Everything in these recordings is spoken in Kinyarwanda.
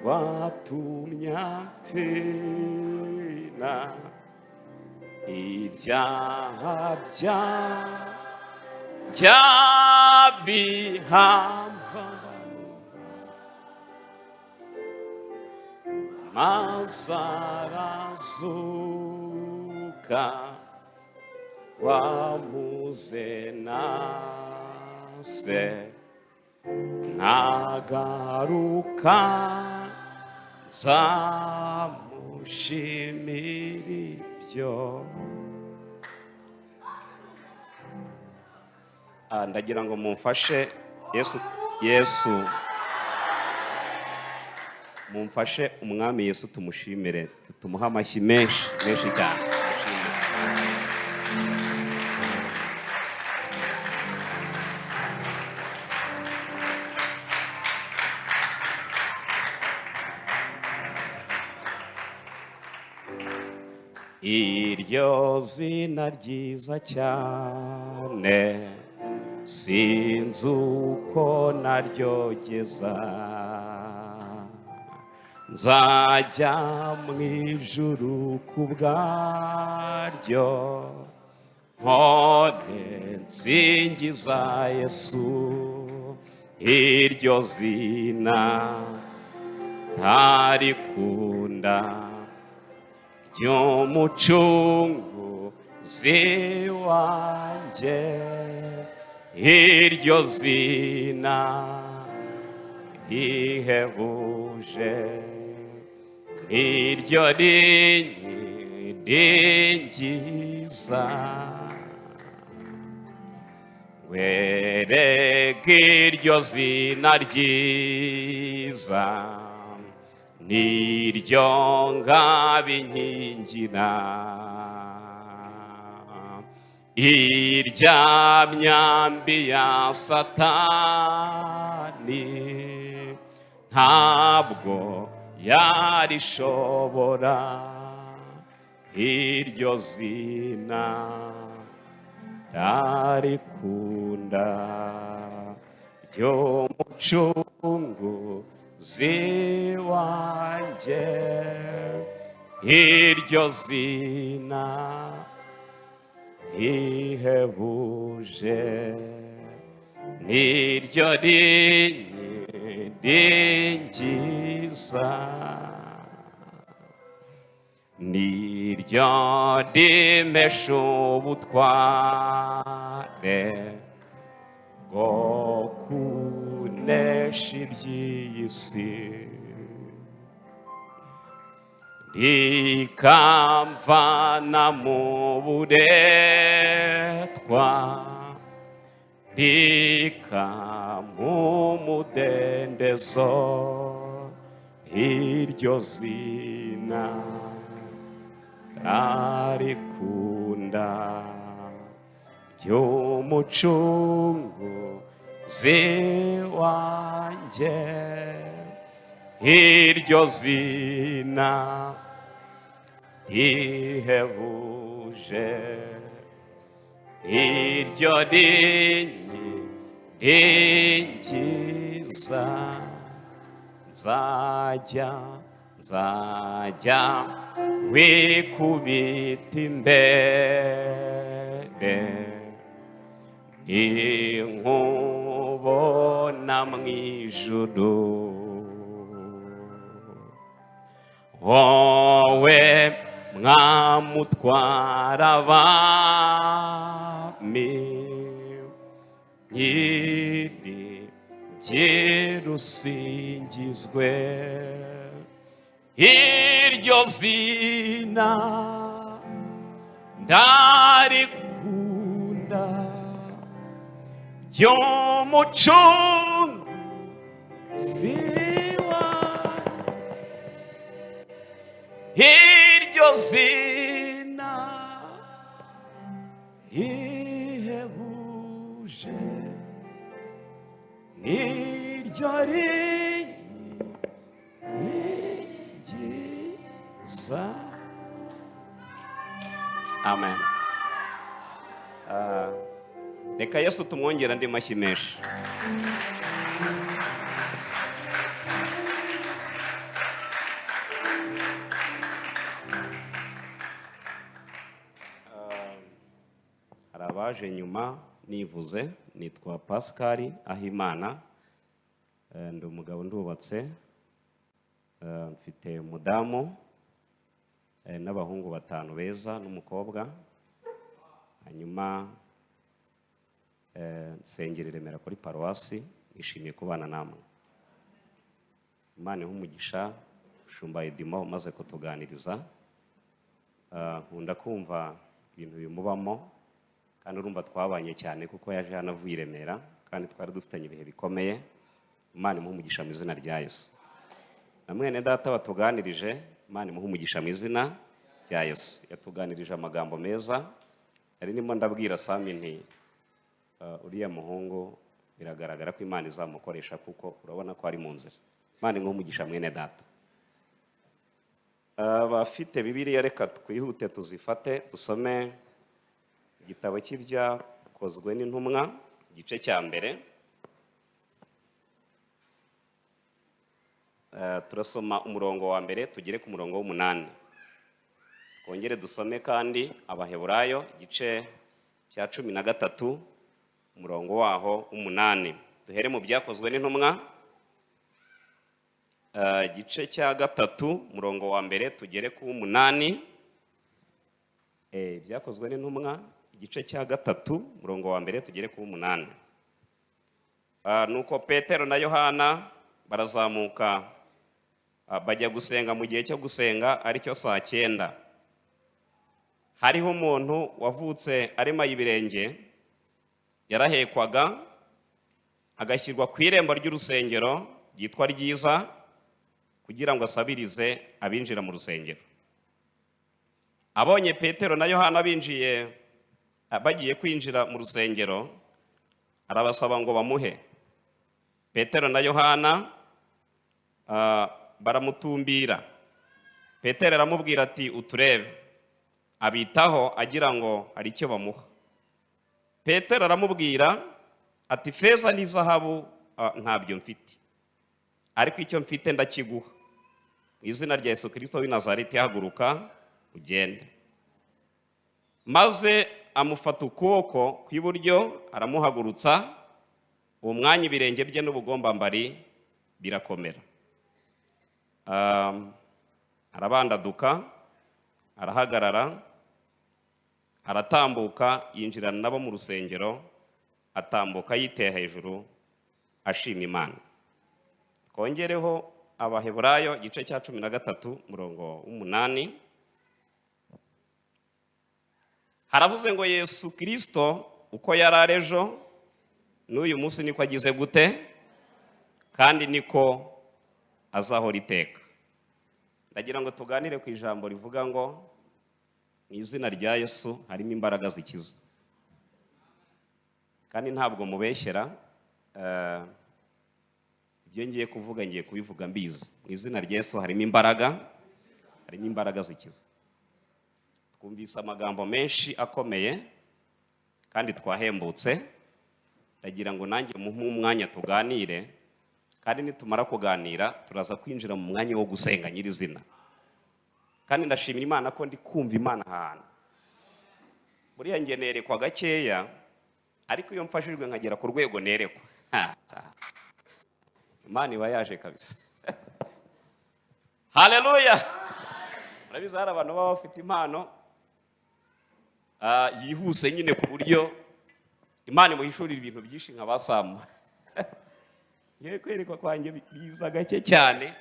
Rwatumye amfira ibyaha byanjye bihava, maze arazuka, wamuze na se. Nagaruka nzamushimira ibyo. Ndagira ngo mumfashe Yesu, Yesu, mumfashe Umwami Yesu tumushimire, tumuhe amashyi menshi menshi cyane. Tumushimire. Iryo zina ryiza cyane, sinzi uko naryogeza. Nzajya mu ijuru ku bwaryo, mpore nsingiza Yesu. Iryo zina ntarikunda ry'Umucunguzi wanjye, iryo zina rihebuje, iryo rinyiringiza. Wereke iryo zina ryiza, niryo ngabinkingira irya myambi ya Satani, ntabwo yarishobora. Iryo zina ndarikunda ry'Umucunguzi wanjye, iryo zina rihebuje, niryo rinyiringiza, niryo rimesha ubutware bwo kunesha iby'iyi si, rikamvana mu buretwa, rikampa umudendezo. Iryo zina ndarikunda ry'Umucunguzi wanjye, iryo zina rihebuje, iryo rinyiringiza. Nzajya, nzajya wikubita imbere, inkubona mu ijuru, wowe mwamutwara abami, nyiri rusingizwe. Iryo zina ndarikunda ry'Umucunguzi wanjye, iryo zina rihebuje, niryo rinyiringiza. Amen. Reka Yesu tumwongere andi mashyi menshi. Abaje nyuma nivuze, nitwa Pascal Ahimana. Ndi umugabo, ndubatse. Mfite umudamu n'abahungu batanu beza n'umukobwa. Hanyuma nsengera i Remera kuri paruwasi. Nishimiye kubana namwe. Imana ihe umugisha Shumba Edimo umaze kutuganiriza. Nkunda kumva ibintu bimubamo, kandi urumva twabanye cyane kuko yaje hano avuye i Remera, kandi twari dufitanye ibihe bikomeye. Imana imuhe umugisha mu izina rya Yesu. Na mwene data batuganirije, Imana imuhe umugisha mu izina rya Yesu. Yatuganirije amagambo meza. Yari ndimo ndabwira Sami nti uriya muhungu biragaragara ko Imana izamukoresha, kuko urabona ko ari mu nzira. Imana imuhe umugisha mwene data. Abafite Bibiliya, reka twihute tuzifate, dusome igitabo cy'Ibyakozwe n'Intumwa, igice cya mbere. Turasoma umurongo wa mbere tugere ku murongo w'umunani. Twongere dusome kandi Abaheburayo igice cya 13, umurongo waho w'umunani. Duhere mu Byakozwe n'Intumwa, igice cya gatatu, umurongo wa mbere tugere ku w'umunani. Ibyakozwe n'Intumwa, igice cya gatatu, umurongo wa mbere tugere ku w'umunani. Nuko Petero na Yohana barazamuka, bajya gusenga mu gihe cyo gusenga, aricyo saa 9. Hariho umuntu wavutse aremaye ibirenge, yarahekwaga agashyirwa ku irembo ry'urusengero ryitwa Ryiza, kugira ngo asabirize abinjira mu rusengero. Abonye Petero na Yohana binjiye, bagiye kwinjira mu rusengero, arabasaba ngo bamuhe. Petero na Yohana baramutumbira. Petero aramubwira ati: "Uturebe." Abitaho agira ngo hari icyo bamuha. Petero aramubwira ati: "Feza n'izahabu ntabyo mfite, ariko icyo mfite ndakiguha. Mu izina rya Yesu Kirisito w'i Nazareti, haguruka ugende." Maze amufata ukuboko kw'iburyo aramuhagurutsa. Uwo mwanya ibirenge bye n'ubugombambari birakomera. Arabandaduka, arahagarara, aratambuka, yinjirana nabo mu rusengero, atambuka yiteye hejuru ashima Imana. Twongereho Abaheburayo igice cya 13, umurongo w'umunani. Haravuze ngo: "Yesu Kirisito uko yari ari ejo, n'uyu munsi niko agize gute, kandi niko azahora iteka." Ndagira ngo tuganire ku ijambo rivuga ngo mu izina rya Yesu harimo imbaraga zikiza. Kandi ntabwo mubeshyera, ibyo ngiye kuvuga ngiye kubivuga mbizi. Mu izina rya Yesu harimo imbaraga, harimo imbaraga zikiza. Twumvise amagambo menshi akomeye kandi twahembutse. Ndagira ngo nanjye muhe umwanya tuganire, kandi nitumara kuganira turaza kwinjira mu mwanya wo gusenga nyirizina. Kandi ndashimira Imana ko ndi kumva Imana ahantu. Buriya njye nerekwa gakeya, ariko iyo mfashijwe nkagera ku rwego nerekwa, Imana iba yaje kabisa. Haleluya! Murabizi, hari abantu baba bafite impano yihuse nyine, ku buryo Imana imuhishurira ibintu byinshi nka ba Samu. Ngewe kwerekwa kwanjye biza gake cyane.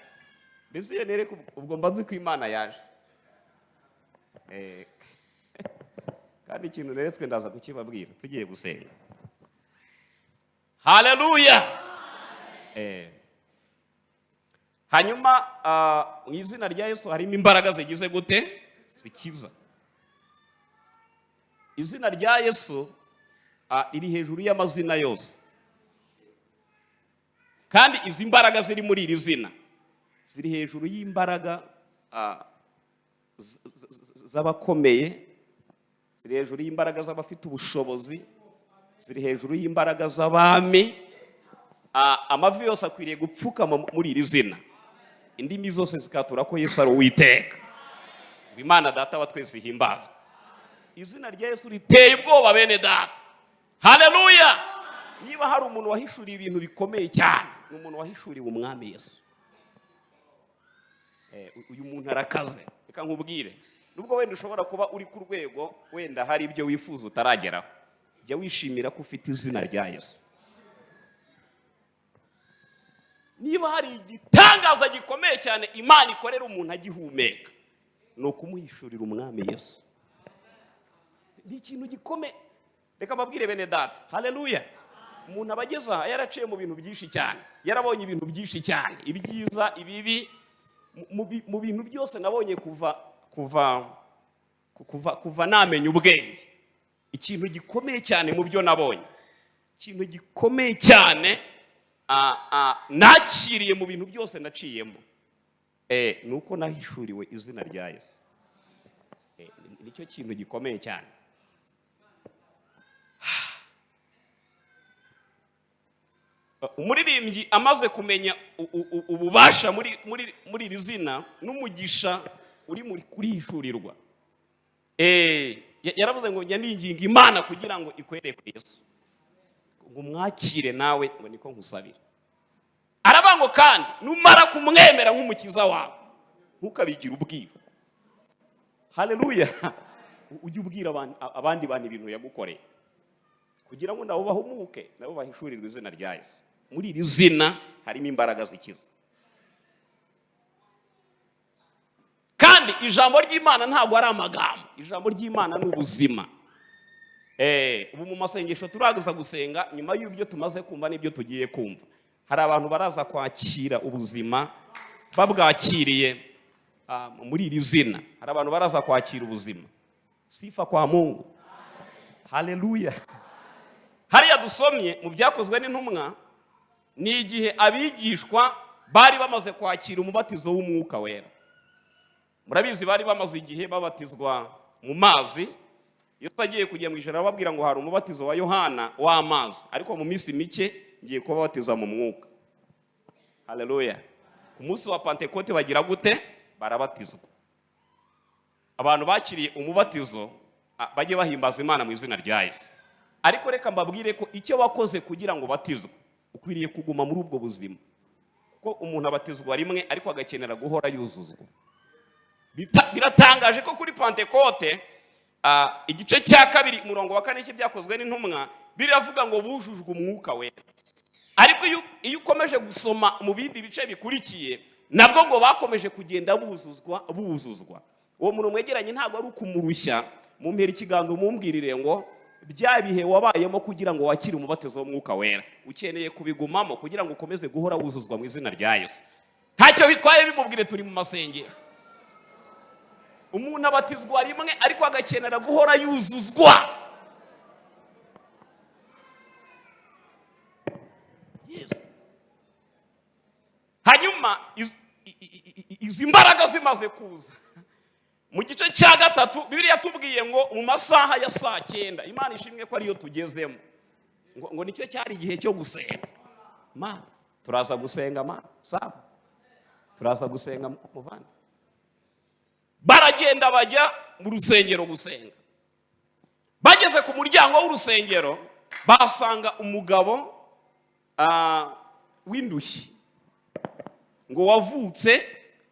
Mbese iyo nereka, ubwo mba nzi ko Imana yaje. Kandi ikintu neretswe ndaza kukibabwira tugiye gusenga. Haleluya! Hanyuma mu izina rya Yesu harimo imbaraga zigize gute? Zikiza. Izina rya Yesu riri hejuru y'amazina yose, kandi izi mbaraga ziri muri iri zina ziri hejuru y'imbaraga z'abakomeye, ziri hejuru y'imbaraga z'abafite ubushobozi, ziri hejuru y'imbaraga z'abami. Amavi yose akwiriye gupfukama muri iri zina, indimi zose zikatura ko Yesu ari Uwiteka. Imana Data wa twese ihimbazwa. Izina rya Yesu riteye ubwoba, bene data. Haleluya! Niba hari umuntu wahishuriye ibintu bikomeye cyane, ni umuntu wahishuriwe Umwami Yesu. Uyu muntu arakaze. Reka nkubwire, nubwo wenda ushobora kuba uri ku rwego, wenda hari ibyo wifuza utarageraho, jya wishimira ko ufite izina rya Yesu. Niba hari igitangaza gikomeye cyane Imana ikorera umuntu agihumeka, ni ukumuhishurira Umwami Yesu. Ni ikintu gikomeye. Reka mbabwire, bene data, haleluya, umuntu aba ageze aha yaraciye mu bintu byinshi cyane, yarabonye ibintu byinshi cyane, ibyiza, ibibi. Mu bintu byose nabonye kuva namenya ubwenge, ikintu gikomeye cyane mu byo nabonye, ikintu gikomeye cyane nakiriye mu bintu byose naciyemo, ni uko nahishuriwe izina rya Yesu. Nicyo kintu gikomeye cyane. Umuririmbyi amaze kumenya ububasha muri iri zina n'umugisha uri muri kurihishurirwa, yaravuze ngo njya ninginga Imana kugira ngo ikwereke Yesu, ngo umwakire nawe, ngo niko nkusabira. Aravuga ngo kandi numara kumwemera nk'umukiza wawe, ntukabigire ubwiru. Haleluya! Ujye ubwira abandi bantu ibintu yagukoreye, kugira ngo nabo bahumuke, nabo bahishurirwe izina rya Yesu. Muri iri zina harimo imbaraga zikiza. Kandi ijambo ry'Imana ntabwo ari amagambo, ijambo ry'Imana ni ubuzima. Ubu mu masengesho turaza gusenga, nyuma y'ibyo tumaze kumva n'ibyo tugiye kumva, hari abantu baraza kwakira ubuzima babwakiriye muri iri zina. Hari abantu baraza kwakira ubuzima. Sifa kwa Mungu. Haleluya! Hariya dusomye mu Byakozwe n'Intumwa ni igihe abigishwa bari bamaze kwakira umubatizo w'Umwuka Wera. Murabizi, bari bamaze igihe babatizwa mu mazi. Iyo utagiye kujya mu ijoro, arababwira ngo hari umubatizo wa Yohana w'amazi, ariko mu minsi mike ngiye kubabatiza mu mwuka. Haleluya! Ku munsi wa Pantekote bagira gute? Barabatizwa. Abantu bakiriye umubatizo bajye bahimbaza Imana mu izina rya Yesu. Ariko reka mbabwire ko icyo wakoze kugira ngo ubatizwe, ukwiriye kuguma muri ubwo buzima, kuko umuntu abatizwa rimwe ariko agakenera guhora yuzuzwa. Biratangaje ko kuri Pantekote, igice cya 2, umurongo wa 4 cy'Ibyakozwe n'Intumwa, biravuga ngo bujujwe Umwuka Wera. Ariko iyo ukomeje gusoma mu bindi bice bikurikiye, nabwo ngo bakomeje kugenda buzuzwa, buzuzwa. Uwo muntu mwegeranye ntabwo ari ukumurushya, mumpera ikiganza umumbwirire ngo bya bihe wabayemo kugira ngo wakire umubatizo w'Umwuka Wera, ukeneye kubigumamo kugira ngo ukomeze guhora wuzuzwa mu izina rya Yesu. Ntacyo bitwaye, bimubwire, turi mu masengesho. Umuntu abatizwa rimwe ariko agakenera guhora yuzuzwa. Yes. Hanyuma izi mbaraga zimaze kuza, mu gice cya 3 Bibiliya yatubwiye ngo mu masaha ya saa 9, Imana ishimwe ko ariyo tugezemo, ngo nicyo cyari igihe cyo gusenga. Ma turaza gusenga, ma sawa, turaza gusenga muvandi. Baragenda bajya mu rusengero gusenga. Bageze ku muryango w'urusengero basanga umugabo w'indushyi, ngo wavutse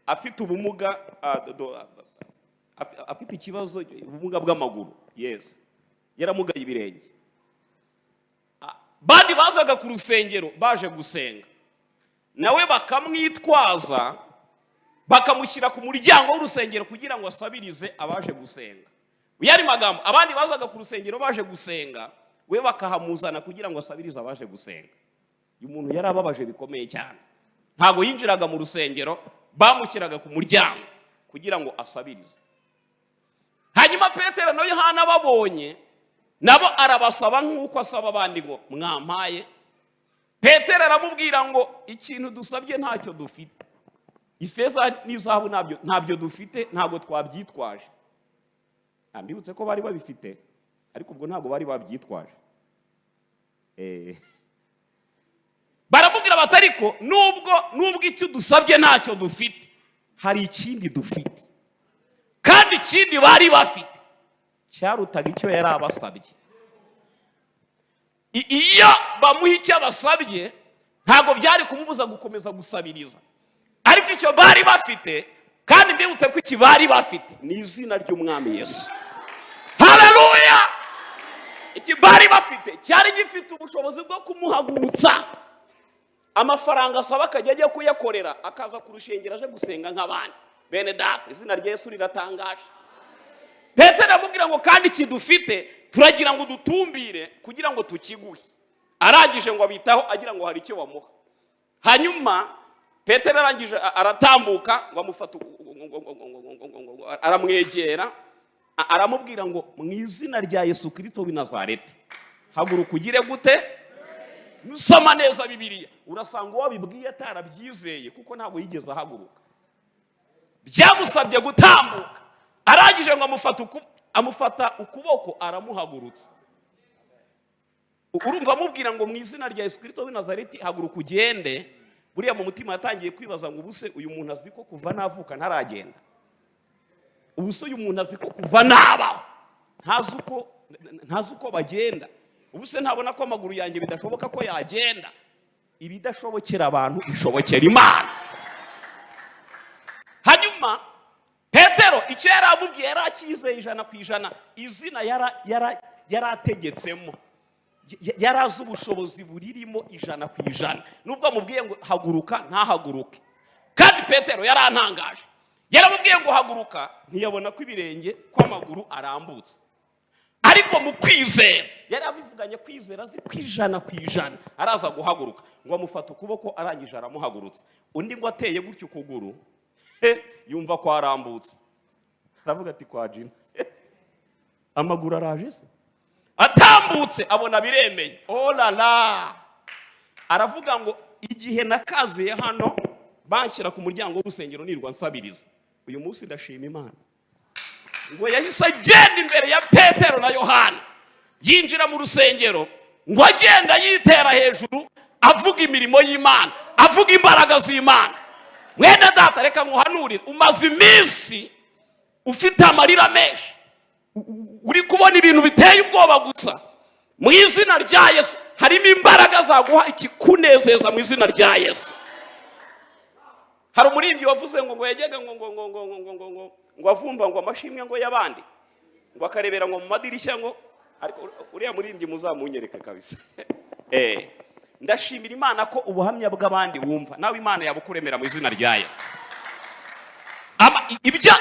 afite ubumuga, afite ikibazo, ubumuga bw'amaguru. Yes, yaramugaye ibirenge. Bandi bazaga ku rusengero baje gusenga, nawe bakamwitwaza, bakamushyira ku muryango w'urusengero kugira ngo asabirize abaje gusenga. Yari magambo, abandi bazaga ku rusengero baje gusenga, we bakahamuzana kugira ngo asabirize abaje gusenga. Uyu muntu yarababaje bikomeye cyane. Ntabwo yinjiraga mu rusengero, bamushyiraga ku muryango kugira ngo asabirize. Hanyuma Petero na Yohana babonye, nabo arabasaba nk'uko asaba abandi ngo mwampaye. Petero aramubwira ngo ikintu dusabye ntacyo dufite, ifeza n'izahabu ntabyo dufite, ntabwo twabyitwaje. Mbibutse ko bari babifite, ariko ubwo ntabwo bari babyitwaje. Baramubwira bati ariko nubwo icyo dusabye ntacyo dufite, hari ikindi dufite. Kandi ikindi bari bafite Cyarutaga icyo yari abasabye. Iyo bamuha icyo abasabye, ntabwo byari kumubuza gukomeza gusabiriza. Ariko icyo bari bafite, kandi mbibutse ko iki bari bafite ni izina ry'Umwami Yesu. Haleluya! Iki bari bafite cyari gifite ubushobozi bwo kumuhagurutsa. Amafaranga asaba akajya ajya kuyakorera, akaza ku rushengero aje gusenga nk'abandi. Bene data, izina rya Yesu riratangaje. Petero aramubwira ngo: "Kandi iki dufite turagira ngo dutumbire kugira ngo tukiguhe." Arangije ngo abitaho agira ngo hari icyo bamuha. Hanyuma Petero arangije aratambuka, ngo amufate, aramwegera, aramubwira ngo: "Mu izina rya Yesu Kirisito w'i Nazareti, haguruka ugire gute?" Nusoma neza Bibiliya, urasanga uwo bibwiye atarabyizeye, kuko ntabwo yigeze ahaguruka. Byamusabye gutambuka. Arangije ngo amufata ukuboko, aramuhagurutsa. Urumva, amubwira ngo: "Mu izina rya Yesu Kirisito w'i Nazareti, haguruka ugende." Buriya mu mutima yatangiye kwibaza ngo: "Ubuse uyu muntu azi ko kuva navuka ntaragenda? Ubuse uyu muntu azi ko kuva nabaho ntazi uko bagenda? Ubuse ntabona ko amaguru yanjye bidashoboka ko yagenda?" Ibidashobokera abantu bishobokera Imana. Hanyuma Petero icyo yari amubwiye yari akizeye 100%. Izina yari ategetsemo, yari azi ubushobozi buririmo 100%, nubwo amubwiye ngo haguruka ntahaguruke. Kandi Petero yarantangaje. Yaramubwiye ngo haguruka, ntiyabona ko ibirenge, ko amaguru arambutse. Ariko mu kwizera yari abivuganye kwizera, azi ko 100% araza guhaguruka. Ngo amufata ukuboko, arangije aramuhagurutsa. Undi ngo ateye gutyo ukuguru, he, yumva ko arambutse, aravuga ati: "Kwa jina amaguru araje se?" Atambutse abona biremeye. Olala! Aravuga ngo: "Igihe nakaziye hano banshyira ku muryango w'urusengero nirwa nsabiriza, uyu munsi ndashima Imana." Ngo yahise agenda imbere ya Petero na Yohana, yinjira mu rusengero, ngo agenda yitera hejuru, avuga imirimo y'Imana, avuga imbaraga z'Imana. Mwene data, reka nkuhanurire. Umaze iminsi ufite amarira menshi, uri kubona ibintu biteye ubwoba gusa. Mu izina rya Yesu, harimo imbaraga zaguha ikikunezeza mu izina rya Yesu. Hari umuririmbyi wavuze ngo yajyaga ngo avumba ngo amashimwe ngo y'abandi, ngo akarebera ngo mu madirishya ngo. Ariko uriya muririmbyi muzamunyereke kabisa. Ndashimira Imana ko ubuhamya bw'abandi wumva, nawe Imana yabukuremera mu izina rya Yesu. Ibyo,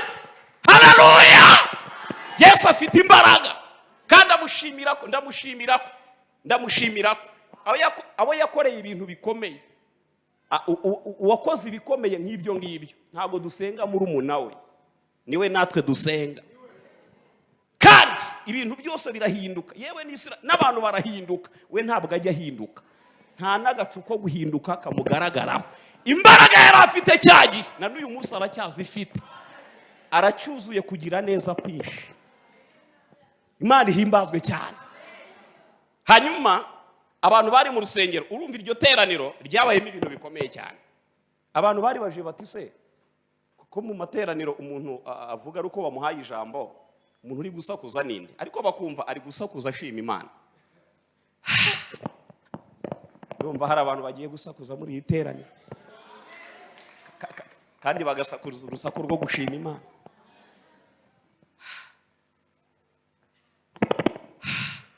haleluya! Yesu afite imbaraga, kandi amushimira ko, ndamushimira ko, ndamushimira ko abo yakoreye ibintu bikomeye. Uwakoze ibikomeye nk'ibyo ngibyo, ntabwo dusenga murumuna we, niwe natwe dusenga. Kandi ibintu byose birahinduka, yewe n'isi n'abantu barahinduka, we ntabwo ajya ahinduka. Nta n'agacu ko guhinduka kamugaragaraho. Imbaraga yari afite cya gihe, na n'uyu munsi aracyazifite, aracyuzuye kugira neza kwinshi. Imana ihimbazwe cyane. Hanyuma abantu bari mu rusengero, urumva iryo teraniro ryabayemo ibintu bikomeye cyane. Abantu bari baje bati: "Se kuko mu materaniro umuntu avuga ari uko bamuhaye ijambo, umuntu uri gusakuza ninde?" Ariko bakumva ari gusakuza ashima Imana. Urumva hari abantu bagiye gusakuza muri iri teraniro, kandi bagasakuza urusaku rwo gushima Imana.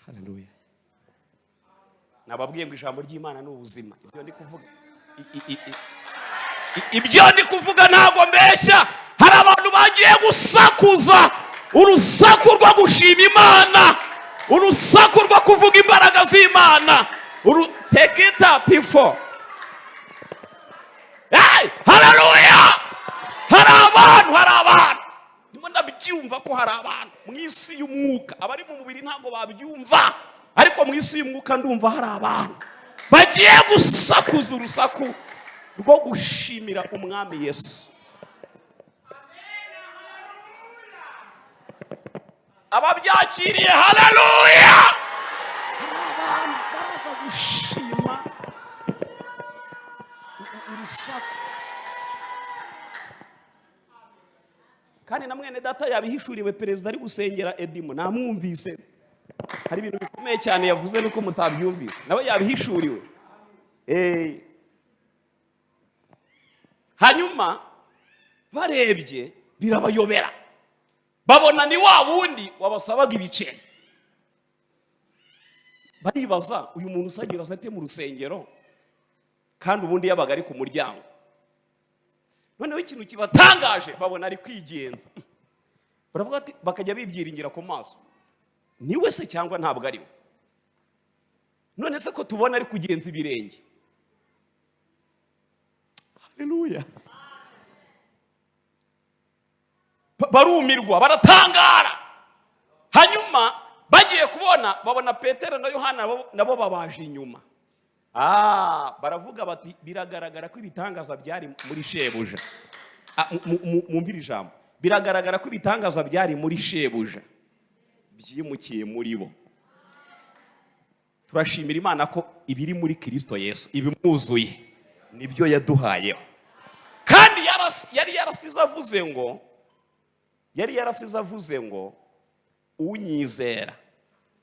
Haleluya! Nababwiye ngo ijambo ry'Imana ni ubuzima. Ibyo ndi kuvuga, ibyo ndi kuvuga ntabwo mbeshya. Hari abantu bagiye gusakuza urusaku rwo gushima Imana, urusaku rwo kuvuga imbaraga z'Imana. Tekita pifo. Hey, haleluya! Hari abantu, hari abantu, ndimo ndabyumva ko hari abantu mu isi y'umwuka. Abari mu mubiri ntabwo babyumva, ariko mu isi y'umwuka ndumva hari abantu bagiye gusakuza urusaku rwo gushimira Umwami Yesu. Ababyakiriye, haleluya! Hari abantu baraza gushima urusaku. Kandi na mwene data yabihishuriwe, perezida ari gusengera Edimo, namwumvise. Hari ibintu bikomeye cyane yavuze, nuko mutabyumvise. Nawe yabihishuriwe. Hanyuma barebye birabayobera, babona ni wa wundi wabasabaga ibiceri. Baribaza, uyu muntu usagira ate mu rusengero, kandi ubundi yabaga ari ku muryango? Noneho ikintu kibatangaje, babona ari kwigenza. Baravuga ati, bakajya bibyiringira ku maso, ni we se cyangwa ntabwo ari we? None se ko tubona ari kugenza ibirenge? Haleluya! Barumirwa, baratangara. Hanyuma bagiye kubona, babona Petero na Yohana nabo babaje inyuma. Baravuga bati biragaragara ko ibitangaza byari muri shebuja. Mwumvire ijambo, biragaragara ko ibitangaza byari muri shebuja byimukiye muri bo. Turashimira Imana ko ibiri muri Kirisito Yesu, ibimwuzuye, nibyo yaduhayeho. Kandi yari yarasize avuze ngo unyizera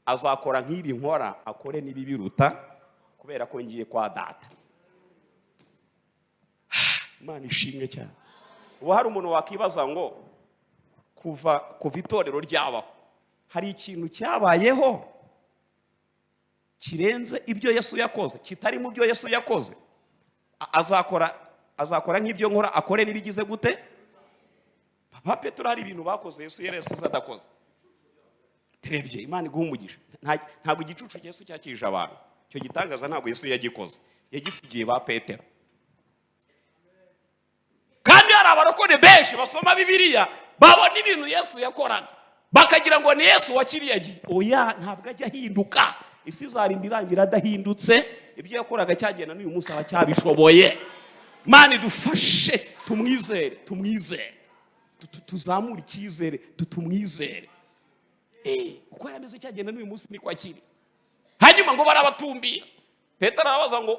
azakora nk'ibi nkora, akore n'ibibiruta, kubera ko ngiye kwa Data. Imana ishimwe cyane. Ubu hari umuntu wakibaza ngo kuva itorero ryabaho, hari ikintu cyabayeho kirenze ibyo Yesu yakoze, kitari mu byo Yesu yakoze? Azakora nk'ibyo nkora, akore n'ibigize gute? Papa Petero, hari ibintu bakoze Yesu yari yasize adakoze. Turebye, Imana iguha umugisha. Ntabwo igicucu Yesu cyakirije abantu, icyo gitangaza ntabwo Yesu yagikoze, yagisigiye ba Petero. Kandi hari abarokore benshi basoma Bibiliya, babona ibintu Yesu yakoraga, bakagira ngo ni Yesu wa kiriya gihe. Oya, ntabwo ajya ahinduka. Isi izarinda irangira adahindutse. Ibyo yakoraga cyagenda, n'uyu munsi aba cyabishoboye. Imana idufashe tumwizere, tumwizere, tuzamure icyizere, tumwizere. Uko yari ameze cyagenda, n'uyu munsi niko akiri. Hanyuma ngo barabatumbira. Petero arabaza ngo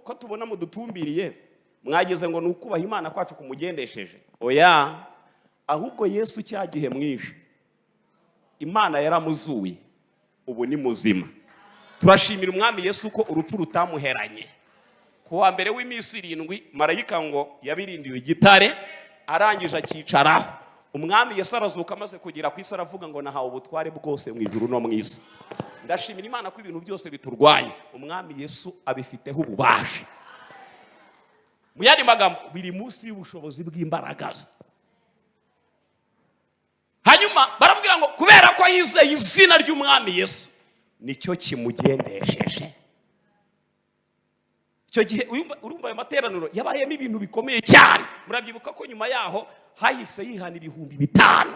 ko tubona mudutumbiriye, mwageze ngo ni ukubaha Imana kwacu kumugendesheje? Oya, ahubwo Yesu cya gihe mwishe, Imana yaramuzuye, ubu ni muzima. Turashimira Umwami Yesu ko urupfu rutamuheranye. Ku wa mbere w'iminsi 7, marayika ngo yabirindiwe igitare, arangije akicaraho. Umwami Yesu arazuka. Amaze kugera ku isi, aravuga ngo nahawe ubutware bwose mu ijuru no mu isi. Ndashimira Imana ko ibintu byose biturwanya, Umwami Yesu abifiteho ububasha. Mu yandi magambo, biri munsi y'ubushobozi bw'imbaraga ze. Hanyuma barabwira ngo kubera ko yizeye izina ry'Umwami Yesu, nicyo kimugendesheje. Icyo gihe urumva ayo materaniro yabayemo ibintu bikomeye cyane. Murabyibuka ko nyuma yaho hahise yihana 5000.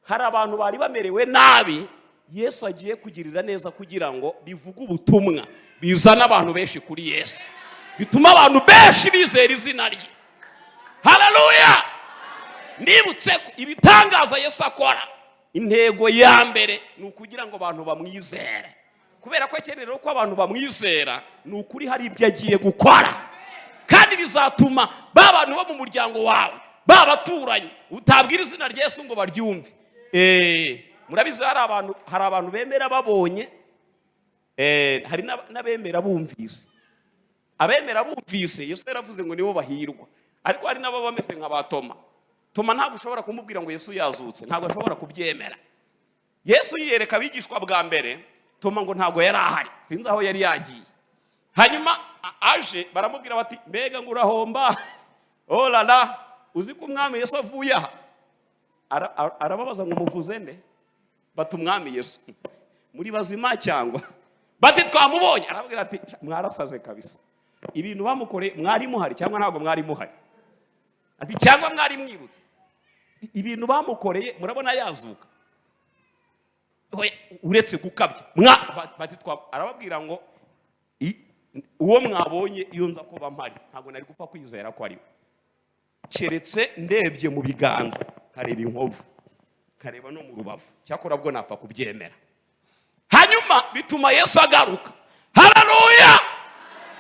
Hari abantu bari bamerewe nabi Yesu agiye kugirira neza, kugira ngo bivuge ubutumwa, bizane abantu benshi kuri Yesu, bituma abantu benshi bizera izina rye. Haleluya! Ndibutse ko ibitangaza Yesu akora, intego ya mbere ni ukugira ngo abantu bamwizere. Kubera ko akenera ko abantu bamwizera, ni ukuri hari ibyo agiye gukora, kandi bizatuma ba bantu bo mu muryango wawe, ba baturanyi utabwira izina rya Yesu ngo baryumve. Murabizi, hari abantu bemera babonye, hari n'abemera bumvise. Abemera bumvise, Yesu yaravuze ngo nibo bahirwa. Ariko hari n'ababa bameze nka ba Toma. Toma ntabwo ushobora kumubwira ngo Yesu yazutse, ntabwo ashobora kubyemera. Yesu yiyereka abigishwa bwa mbere, Toma ngo ntabwo yari ahari, sinzi aho yari yagiye. Hanyuma aje, baramubwira bati mbega ngo urahomba, olala, uzi ko Umwami Yesu avuye aha? Arababaza ngo muvuze nde? Bati Umwami Yesu. Muri bazima cyangwa? Bati twamubonye. Arababwira ati mwarasaze kabisa. Ibintu bamukoreye mwari muhari cyangwa ntabwo mwari muhari? Ati cyangwa mwari mwibutse ibintu bamukoreye? Murabona yazuka? Oya, uretse gukabya. Bati twa, arababwira ngo uwo mwabonye, iyo nza kuba mpari ntabwo nari gupfa kwizera ko ari we, keretse ndebye mu biganza, nkareba inkovu, nkareba no mu rubavu. Cyakora bwo napfa kubyemera. Hanyuma bituma Yesu agaruka. Haleluya!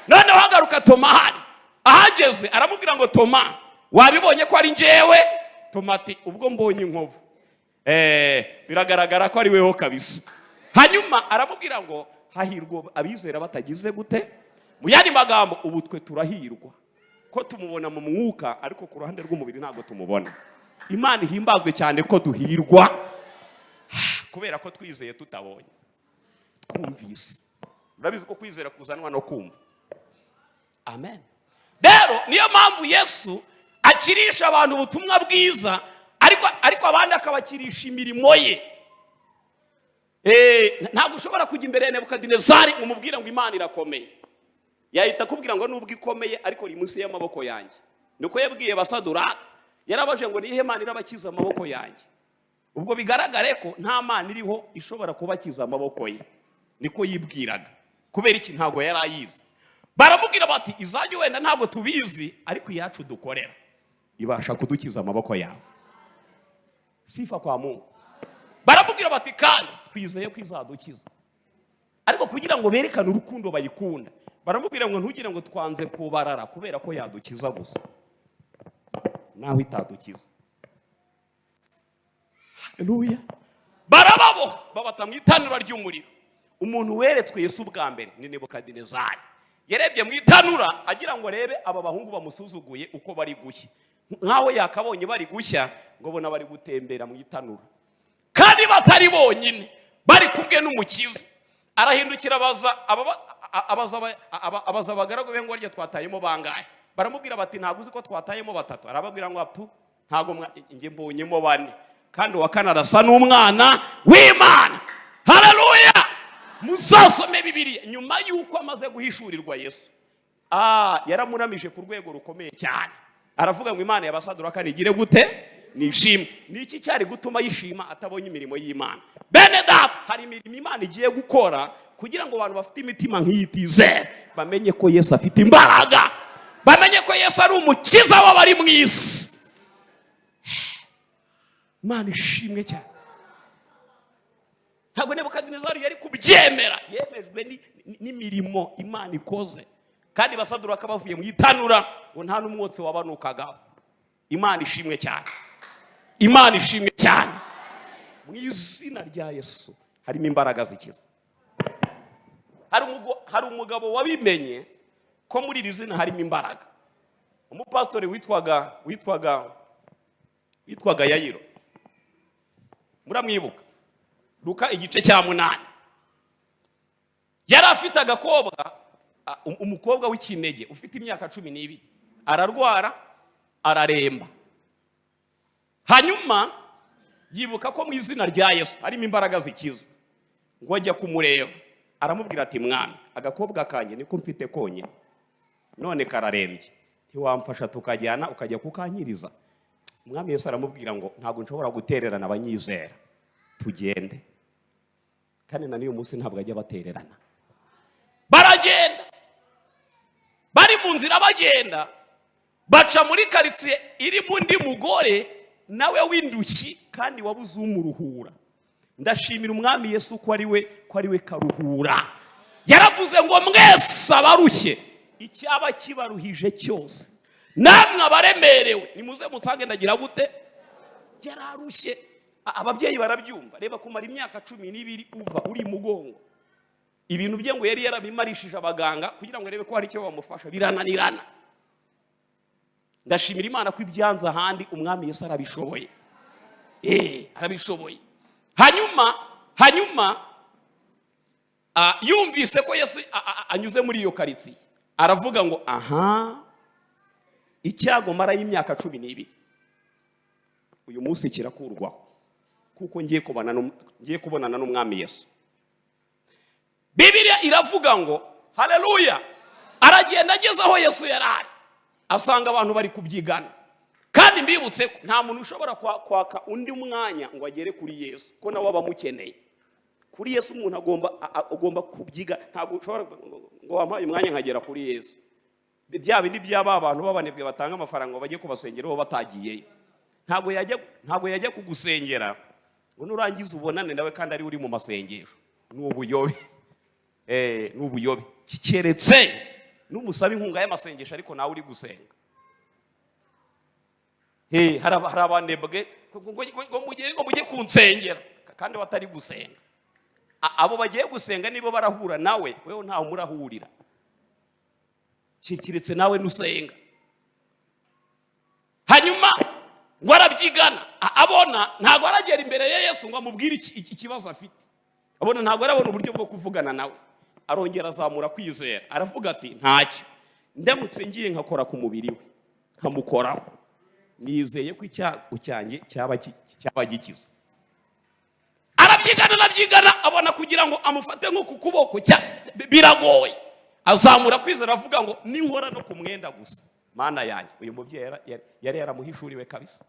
Noneho agaruka Toma ahari. Ahageze aramubwira ngo Toma, wabibonye ko ari njyewe? Tomati, ubwo mbonye inkovu, biragaragara ko ari weho kabisa. Hanyuma aramubwira ngo hahirwa abizera batagize gute? Mu yandi magambo, ubu twe turahirwa ko tumubona mu mwuka, ariko ku ruhande rw'umubiri ntabwo tumubona. Imana ihimbazwe cyane ko duhirwa kubera ko twizeye tutabonye, twumvise. Urabizi ko kwizera kuzanwa no kumva. Amen. Rero niyo mpamvu Yesu akirisha abantu ubutumwa bwiza, ariko abandi akabakirisha imirimo ye. Ntabwo ushobora kujya imbere ya Nebukadinezari umubwire ngo Imana irakomeye. Yahita akubwira ngo nubwo ikomeye, ariko iri munsi y'amaboko yanjye. Niko yabwiye Basaduraka. Yarabaje ngo niyihe Mana irabakiza amaboko yanjye? Ubwo bigaragare ko nta Mana iriho ishobora kubakiza amaboko ye, niko yibwiraga. Kubera iki? Ntabwo yari ayizi. Baramubwira bati izajya wenda ntabwo tubizi, ariko iyacu dukorera ibasha kudukiza amaboko yawe. Sifa kwa Mungu. Baramubwira bati kandi twizeye ko izadukiza. Ariko kugira ngo berekane urukundo bayikunda, baramubwira ngo ntugire ngo twanze kubarara kubera ko yadukiza gusa, naho itadukiza. Haleluya. Barababoha, babata mu itanura ry'umuriro. Umuntu weretswe Yesu bwa mbere ni Nebukadinezari. Yarebye mu itanura agira ngo arebe aba bahungu bamusuzuguye uko bari gushya, nk'aho yakabonye bari gushya, ngo bona bari gutembera mu itanura kandi batari bonyine, bari kumwe n'Umukiza. Arahindukira abaza abagaragu be ngo barya twatayemo bangahe? Baramubwira bati ntabwo uzi ko twatayemo batatu? Arababwira ngo apu, ntabwo njye mbonyemo bane, kandi uwa kane arasa n'umwana w'Imana. Haleluya. Muzasome Bibiliya, nyuma y'uko amaze guhishurirwa Yesu, yaramuramije ku rwego rukomeye cyane. Aravuga ngo Imana yabasaduraka nigire gute? Nishimwe. Ni iki cyari gutuma yishima atabonye imirimo y'Imana? Bene data, hari imirimo Imana igiye gukora kugira ngo abantu bafite imitima nk'iyi itizera bamenye ko Yesu afite imbaraga, bamenye ko Yesu ari umukiza w'abari mu isi. Imana ishimwe cyane. Ntabwo Nebukadinezari yari kubyemera. Yemejwe n'imirimo Imana ikoze. Kandi basaduraka bavuye mu itanura, ngo nta n'umwotsi wabanukagaho. Imana ishimwe cyane, Imana ishimwe cyane. Mu izina rya Yesu harimo imbaraga zikiza. Hari umugabo wabimenye ko muri iri zina harimo imbaraga, umupasitori witwaga Yayiro. Muramwibuka? Luka igice cya 8. Yari afite agakobwa, umukobwa w'ikinege ufite imyaka 12, ararwara, araremba. Hanyuma yibuka ko mu izina rya Yesu harimo imbaraga zikiza, ngo ajya kumureba. Aramubwira ati mwami, agakobwa kanjye niko mfite konyine, none kararembye, ntiwamfasha tukajyana ukajya kukankiriza? Umwami Yesu aramubwira ngo ntabwo nshobora gutererana abanyizera, tugende. Kandi na n'uyu munsi ntabwo ajya batererana. Baragenda. Bari mu nzira bagenda, baca muri karitsiye irimo undi mugore nawe w'indushyi kandi wabuze umuruhura. Ndashimira Umwami Yesu ko ari we karuhura. Yaravuze ngo mwese abarushye, icyaba kibaruhije cyose, namwe abaremerewe, nimuze musange ndagira gute? Yararushye. Ababyeyi barabyumva. Reba kumara imyaka 12 uva uri mugongo. Ibintu bye ngo yari yarabimarishije abaganga kugira ngo arebe ko hari icyo bamufasha, birananirana. Ndashimira Imana ko ibyanze ahandi Umwami Yesu arabishoboye. Arabishoboye. Hanyuma yumvise ko Yesu anyuze muri iyo karitsiye, aravuga ngo aha, icyago mara y'imyaka 12 uyu munsi kirakurwaho, kuko ngiye kubonana n'Umwami Yesu. Bibiliya iravuga ngo haleluya, aragenda, ageze aho Yesu yari ari, asanga abantu bari kubyigana. Kandi mbibutse ko nta muntu ushobora kwaka undi mwanya ngo agere kuri Yesu, ko nawe aba amukeneye. Kuri Yesu umuntu agomba kubyiga. Ntabwo ushobora ngo wampaye umwanya nkagera kuri Yesu. Bya bindi by'aba bantu b'abanebwe batanga amafaranga ngo bajye kubasengera bo batagiyeyo. Ntabwo yajya kugusengera ngo nurangiza ubonane nawe kandi ari uri mu masengesho. Ni ubuyobe. Ni ubuyobe. Keretse numusaba inkunga y'amasengesho, ariko nawe uri gusenga. Hey, hari abanebwe ngo mujye kunsengera kandi batari gusenga. Abo bagiye gusenga nibo barahura nawe, wewe ntawe murahurira, keretse nawe nusenga. Hanyuma ngo arabyigana, abona ntabwo aragera imbere ya Yesu ngo amubwire ikibazo afite. Abona ntabwo arabona uburyo bwo kuvugana nawe. Arongera azamura kwizera, aravuga ati: "Ntacyo, ndamutse ngiye nkakora ku mubiri we, nkamukoraho, nizeye ko icyago cyanjye cyaba gikize." Arabyigana, arabyigana, abona kugira ngo amufate nko ku kuboko biragoye. Azamura kwizera, avuga ngo: "Ninkora no ku mwenda gusa, Mana yanjye." Uyu mubyeyi yari yaramuhishuriwe kabisa.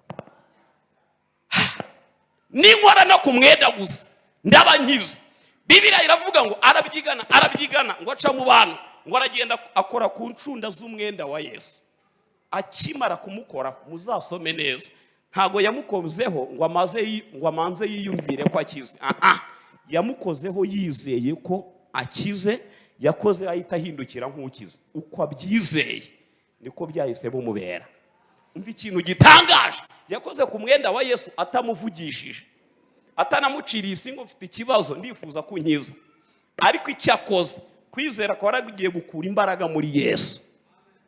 "Ninkora no ku mwenda gusa, ndaba nkize." Bibiliya iravuga ngo arabyigana, arabyigana, ngo aca mu bantu, ngo aragenda akora ku ncunda z'umwenda wa Yesu. Akimara kumukora, muzasome neza, ntabwo yamukozeho ngo amanze yiyumvire ko akize. Ah, ah. Yamukozeho yizeye ko akize. Yakoze ahita ahindukira nk'ukize. Uko abyizeye niko byahise bimubera. Umva ikintu gitangaje: yakoze ku mwenda wa Yesu atamuvugishije, atanamuciriye isi ngo: "Mfite ikibazo, ndifuza ko unkiza." Ariko icyo akoze, kwizera kwa yaragiye gukura imbaraga muri Yesu,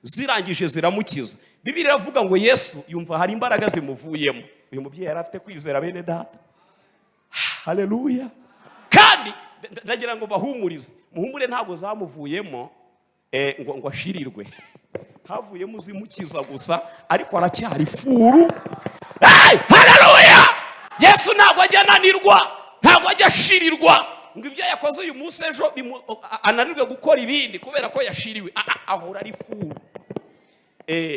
zirangije ziramukiza. Bibiliya iravuga ngo Yesu yumva hari imbaraga zimuvuyemo. Uyu mubyeyi yari afite kwizera, bene data. Haleluya! Kandi ndagira ngo bahumurize, muhumure, ntabwo zamuvuyemo ngo ashirirwe. Havuyemo uzimukiza gusa, ariko aracyari full. Hey, haleluya! Yesu ntabwo ajya ananirwa, ntabwo ajya ashirirwa ngo ibyo yakoze uyu munsi ejo ananirwe gukora ibindi kubera ko yashiriwe. Ahora ari full.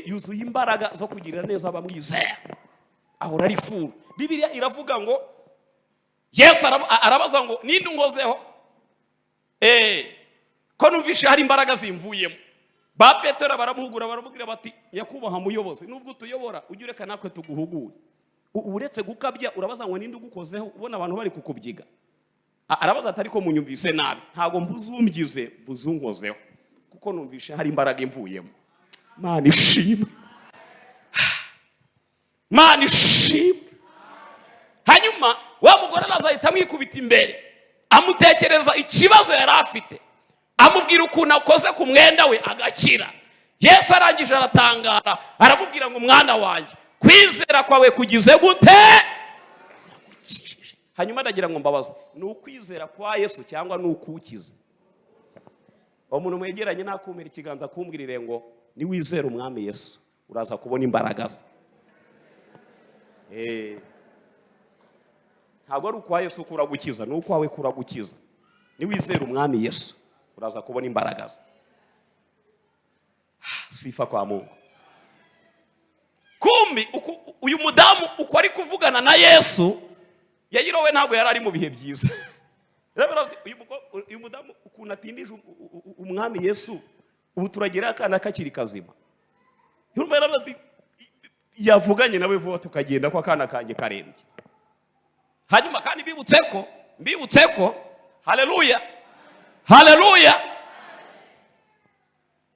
Yuzuye imbaraga zo kugirira neza abamwizera, ahora ari full. Bibiliya iravuga ngo Yesu arabaza ngo: "Ninde unkozeho, ko numvishe hari imbaraga zimvuyemo?" Ba Petero baramuhugura, baramubwira bati: "Nyakubahwa muyobozi, nubwo utuyobora, ujye ureka natwe tuguhugure. Uretse gukabya, urabaza ngo ninde ugukozeho, ubona abantu bari kukubyiga." Arabaza ati: "Ariko munyumvise nabi, ntabwo mvuze umbyize, mvuze unkozeho, kuko numvishe hari imbaraga imvuyemo." Mana ishimwe, Mana ishimwe! Hanyuma wa mugore araza, ahita amwikubita imbere, amutekereza ikibazo yari afite, amubwira ukuntu akoze ku mwenda we agakira. Yesu arangije aratangara, aramubwira ngo: "Mwana wanjye, kwizera kwawe kugize gute? Yagukijije." Hanyuma ndagira ngo mbabaze: ni ukwizera kwa Yesu cyangwa ni ukukiza? Uwo muntu mwegeranye nakumira ikiganza, kumbwirire ngo: "Niwizera Umwami Yesu, uraza kubona imbaraga ze." Ntabwo ari ukwa Yesu kuragukiza, ni ukwawe kuragukiza. Niwizera Umwami Yesu, uraza kubona imbaraga ze. Sifa kwa Mungu! Kumbi uyu mudamu uko ari kuvugana na Yesu, Yayiro we ntabwo yari ari mu bihe byiza. Rero ati, uyu mudamu ukuntu atindije Umwami Yesu, ubu turagira akana kakiri kazima. Yumva yaravuze ati: "Yavuganye nawe vuba tukagenda, ko akana kanjye karembye." Hanyuma kandi mbibutse ko, haleluya, haleluya,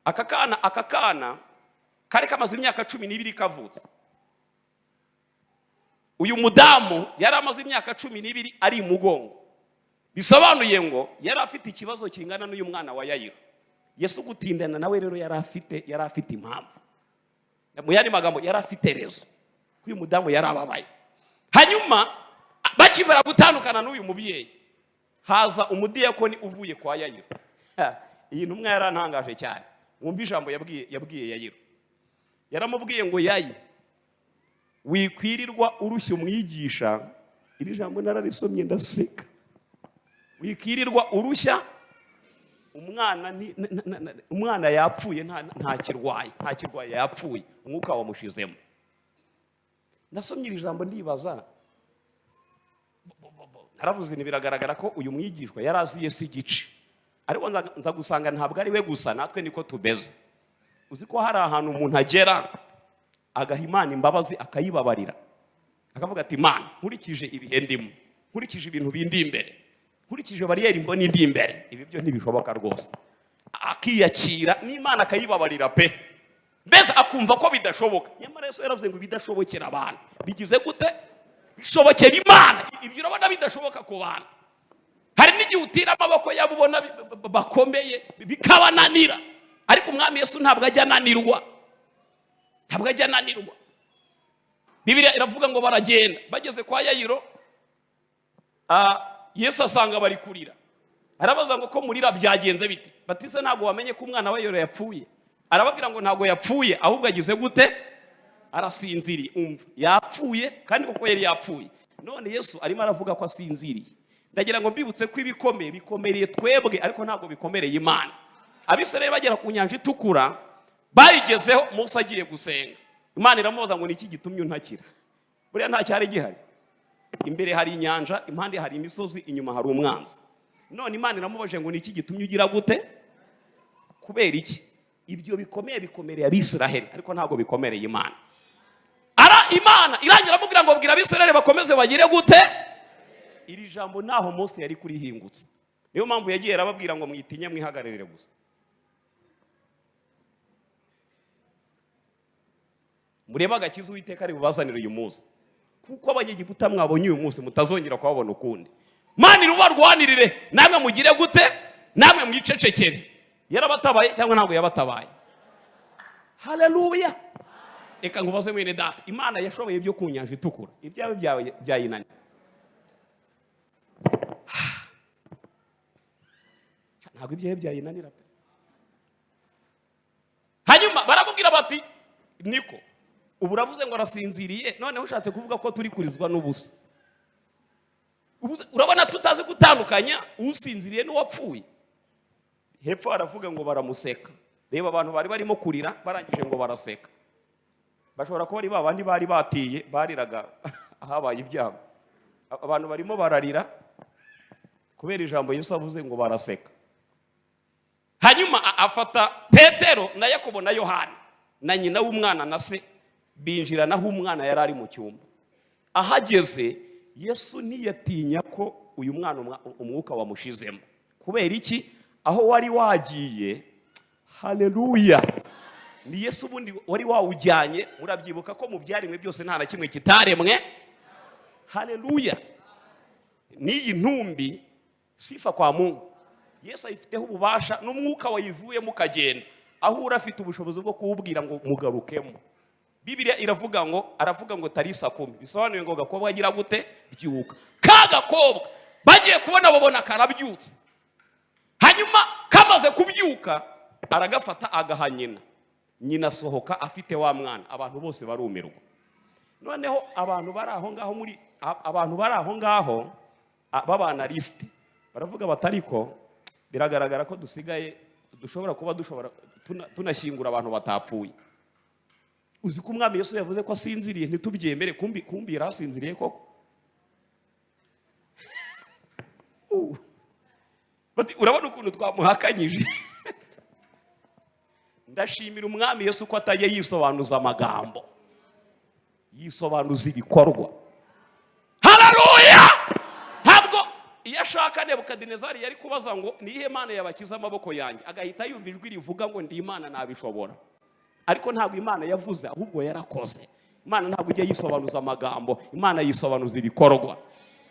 aka kana kari kamaze imyaka 12 kavutse. Uyu mudamu yari amaze imyaka 12 ari imugongo, bisobanuye ngo yari afite ikibazo kingana n'uyu mwana wa Yayiro. Yesu gutindana nawe rero yari afite impamvu. Mu yandi magambo, yari afite raison ko uyu mudamu yari ababaye. Hanyuma bakimara gutandukana n'uyu mubyeyi, haza umudiyakoni uvuye kwa Yayiro. Ha, iyi ntumwa yarantangaje cyane. Mwumve ijambo yabwiye Yayiro. Yaramubwiye ngo: "Yayi, wikwirirwa urushya umwigisha." Iri jambo nararisomye ndaseka. "Wikwirirwa urushya umwana, umwana yapfuye, nta kirwaye, nta kirwaye, yapfuye, umwuka wamushizemo." Nasomye iri jambo ndibaza, naravuze nti: "Biragaragara ko uyu mwigishwa yari azi Yesu igice." Ariko nza gusanga ntabwo ari we gusa, natwe niko tumeze. Uzi ko hari ahantu umuntu agera agaha Imana imbabazi, akayibabarira, akavuga ati: "Imana, nkurikije ibihe ndimo, nkurikije ibintu bindi imbere, nkurikije bariyeri mbona indi imbere, ibi byo ntibishoboka rwose." Akiyakira n'Imana, akayibabarira pe. Mbese akumva ko bidashoboka. Nyamara Yesu yaravuze ngo ibidashobokera abantu bigize gute? Bishobokera Imana. Ibyo urabona bidashoboka ku bantu. Hari n'igihe utira amaboko yabo ubona bakomeye bikabananira, ariko Umwami Yesu ntabwo ajya ananirwa, ntabwo ajya ananirwa. Bibiliya iravuga ngo baragenda, bageze kwa Yayiro, Yesu asanga bari kurira. Arabaza ngo: "Ko murira, byagenze bite?" Bati: "Se ntabwo wamenye ko umwana wa Yayiro yapfuye?" Arababwira ngo: "Ntabwo yapfuye, ahubwo agize gute? Arasinziriye." Umva, yapfuye kandi koko yari yapfuye. None Yesu arimo aravuga ko asinziriye. Ndagira ngo mbibutse ko ibikomeye bikomereye twebwe, ariko ntabwo bikomereye Imana. Abisirayeli bagera ku Nyanja Itukura, bayigezeho Mose agiye gusenga, Imana iramubaza ngo: "Ni iki gitumye untakira?" Buriya nta cyari gihari. Imbere hari inyanja, impande hari imisozi, inyuma hari umwanzi. None Imana iramubajije ngo: "Ni iki gitumye ugira gute?" Kubera iki? Ibyo bikomeye bikomereye Abisiraheli, ariko ntabwo bikomereye Imana. Ara Imana irangira amubwira ngo: "Bwira Abisiraheli bakomeze bagire gute?" Iri jambo ntaho Mose yari kurihingutse. Niyo mpamvu yagiye arababwira ngo: "Mwitinye, mwihagararire gusa, murebe agakiza Uwiteka ari bubazanire uyu munsi, kuko Abanyegiputa mwabonye uyu munsi mutazongera kuhabona ukundi. Mana irubarwanirire, namwe mugire gute? Namwe mwicecekere." Yarabatabaye cyangwa ntabwo yabatabaye? Haleluya! Reka nkubaze, mwene data, Imana yashoboye ibyo ku Nyanja Itukura, ibyawe byawe byayinaniye? Ntabwo ibyawe byayinanira pe. Hanyuma baramubwira bati: "Niko ubu uravuze ngo arasinziriye, noneho ushatse kuvuga ko turi kurizwa n'ubusa? Urabona tutazi gutandukanya usinziriye n'uwapfuye?" Hepfo haravuga ngo baramuseka. Reba abantu bari barimo kurira, barangije ngo baraseka. Bashobora kuba ari ba bandi bari batiye, bariraga ahabaye ibyago. Abantu barimo bararira kubera ijambo Yesu avuze, ngo baraseka. Hanyuma afata Petero na Yakobo na Yohana na nyina w'umwana na se, binjira naho umwana yari ari mu cyumba. Ahageze, Yesu ntiyatinya ko uyu mwana umwuka wamushizemo. Kubera iki? Aho wari wagiye, haleluya, ni Yesu ubundi wari wawujyanye. Murabyibuka ko mu byaremwe byose nta na kimwe kitaremwe. Haleluya! N'iyi ntumbi, sifa kwa Mungu, Yesu ayifiteho ububasha. N'umwuka wayivuyemo ukagenda, aho uri afite ubushobozi bwo kuwubwira ngo mugarukemo. Bibiliya iravuga ngo aravuga ngo: "Talisa kumi", bisobanuye ngo: "Gakobwa, agira gute? Byuka." Ka gakobwa bagiye kubona babona karabyutse. Hanyuma kamaze kubyuka, aragafata agaha nyina. Nyina asohoka afite wa mwana, abantu bose barumirwa. Noneho abantu bari aho ngaho, muri abantu bari aho ngaho b'aba analyste baravuga bati: "Ariko biragaragara ko dusigaye dushobora kuba dushobora tunashyingura abantu batapfuye. Uzi ko Umwami Yesu yavuze ko asinziriye ntitubyemere? Kumbi kumbi yari asinziriye koko." Bati: "Urabona ukuntu twamuhakanyije." Ndashimira Umwami Yesu ko atajya yisobanuza amagambo, yisobanuza ibikorwa. Haleluya! Ntabwo iyo ashaka Nebukadinezari yari kubaza ngo: "Niyihe mana yabakiza amaboko yanjye?" Agahita yumva ijwi rivuga ngo: "Ndi Imana, nabishobora." Ariko ntabwo Imana yavuze, ahubwo yarakoze. Imana ntabwo ijya yisobanuza amagambo, Imana yisobanuza ibikorwa.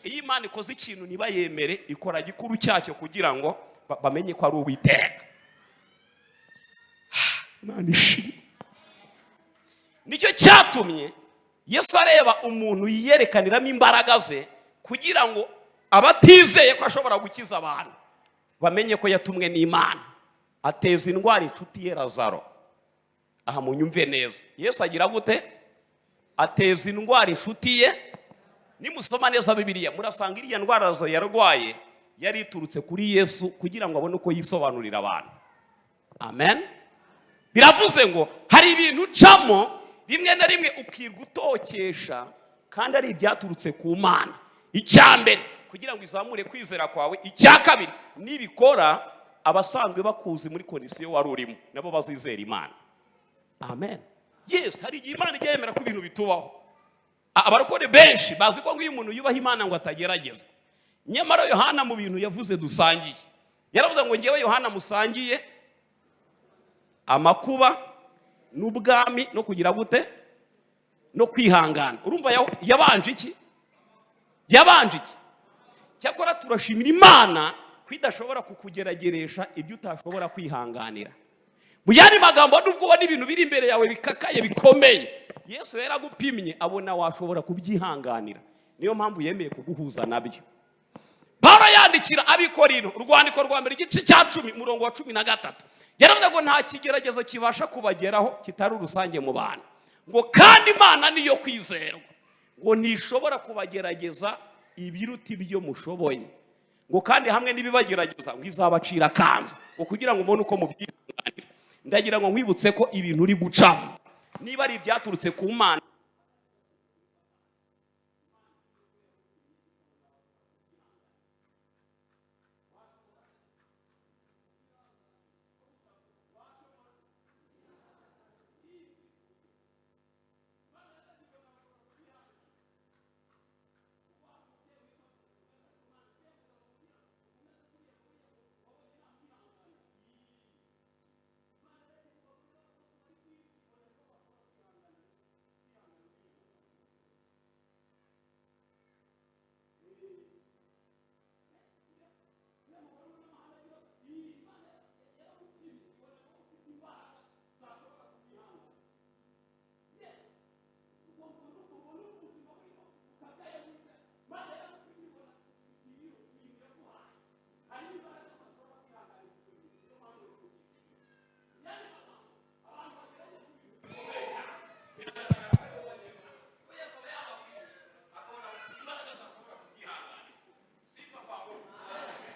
Iyo Imana ikoze ikintu ntibayemere, ikora gikuru cyacyo kugira ngo bamenye ko ari Uwiteka. Imana ishimwe. Nicyo cyatumye Yesu areba umuntu yiyerekaniramo imbaraga ze, kugira ngo abatizeye ko ashobora gukiza abantu bamenye ko yatumwe n'Imana. Ateza indwara inshuti ye Lazaro. Aha munyumve neza. Yesu agira gute? Ateza indwara inshuti ye. Nimusoma neza Bibiliya, murasanga iriya ndwara Lazaro yarwaye yari iturutse kuri Yesu, kugira ngo abone uko yisobanurira abantu. Amen. Biravuze ngo hari ibintu ucamo rimwe na rimwe ukirwa utokesha, kandi ari ibyaturutse ku Mana. Icya mbere, kugira ngo izamure kwizera kwawe. Icya kabiri, nibikora, abasanzwe bakuzi muri condition wari urimo nabo bazizera Imana. Amen. Yes, hari igihe Imana ijya yemera ko ibintu bitubaho. Abarokore benshi bazi ko ngo iyo umuntu yubaha Imana ngo atageragezwa. Nyamara Yohana mu bintu yavuze dusangiye, yaravuze ngo: "Ngewe Yohana musangiye amakuba." N'ubwami no kugira gute? No kwihangana. Urumva yabanje iki? Yabanje iki? Cyakora turashimira Imana ko idashobora kukugerageresha ibyo utashobora kwihanganira. Mu yandi magambo, nubwo ubona ibintu biri imbere yawe bikakaye, bikomeye, Yesu yaragupimye abona washobora kubyihanganira. Niyo mpamvu yemeye kuguhuza nabyo. Pawulo yandikira Abikorino urwandiko rwa mbere, igice cya 10, umurongo wa 13, yaravuze ngo nta kigeragezo kibasha kubageraho kitari urusange mu bantu, ngo kandi Imana niyo kwizerwa, ngo ntishobora kubagerageza ibiruta ibyo mushoboye, ngo kandi hamwe n'ibibagerageza ngo izabacira akanzu, ngo kugira ngo ubone uko mubyihanganira. Ndagira ngo nkwibutse ko ibintu uri gucamo, niba ari ibyaturutse ku Mana,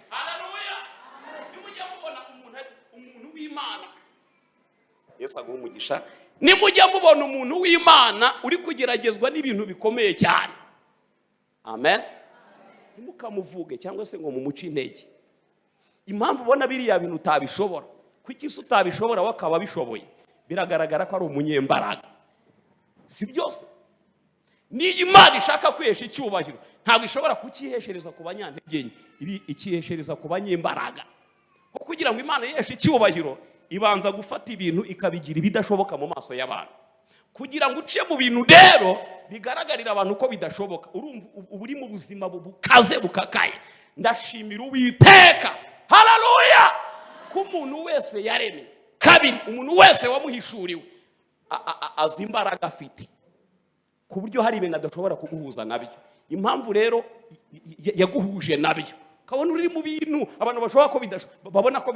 Haleluya! Nimujya mubona umuntu w'Imana, Yesu aguha umugisha, nimujya mubona umuntu w'Imana uri kugeragezwa n'ibintu bikomeye cyane, amen, ntimukamuvuge cyangwa se ngo mumuce intege. Impamvu ubona biriya bintu utabishobora, kuki se utabishobora we akaba abishoboye? Biragaragara ko ari umunyembaraga, si byose? Niyo Imana ishaka kwihesha icyubahiro, ntabwo ishobora kukiheshereza ku banyantege nke, ibi ikiheshereza ku banyembaraga. Kuko kugira ngo Imana yiheshe icyubahiro, ibanza gufata ibintu ikabigira ibidashoboka mu maso y'abantu. Kugira ngo uce mu bintu rero bigaragarira abantu ko bidashoboka, urumva uba uri mu buzima bukaze bukakaye. Ndashimira Uwiteka, haleluya, ko umuntu wese yaremye, kabiri umuntu wese wamuhishuriwe azi imbaraga afite, ku buryo hari ibintu adashobora kuguhuza nabyo. Impamvu rero yaguhuje nabyo, ukabona uri mu bintu abantu bashobora ko babona ko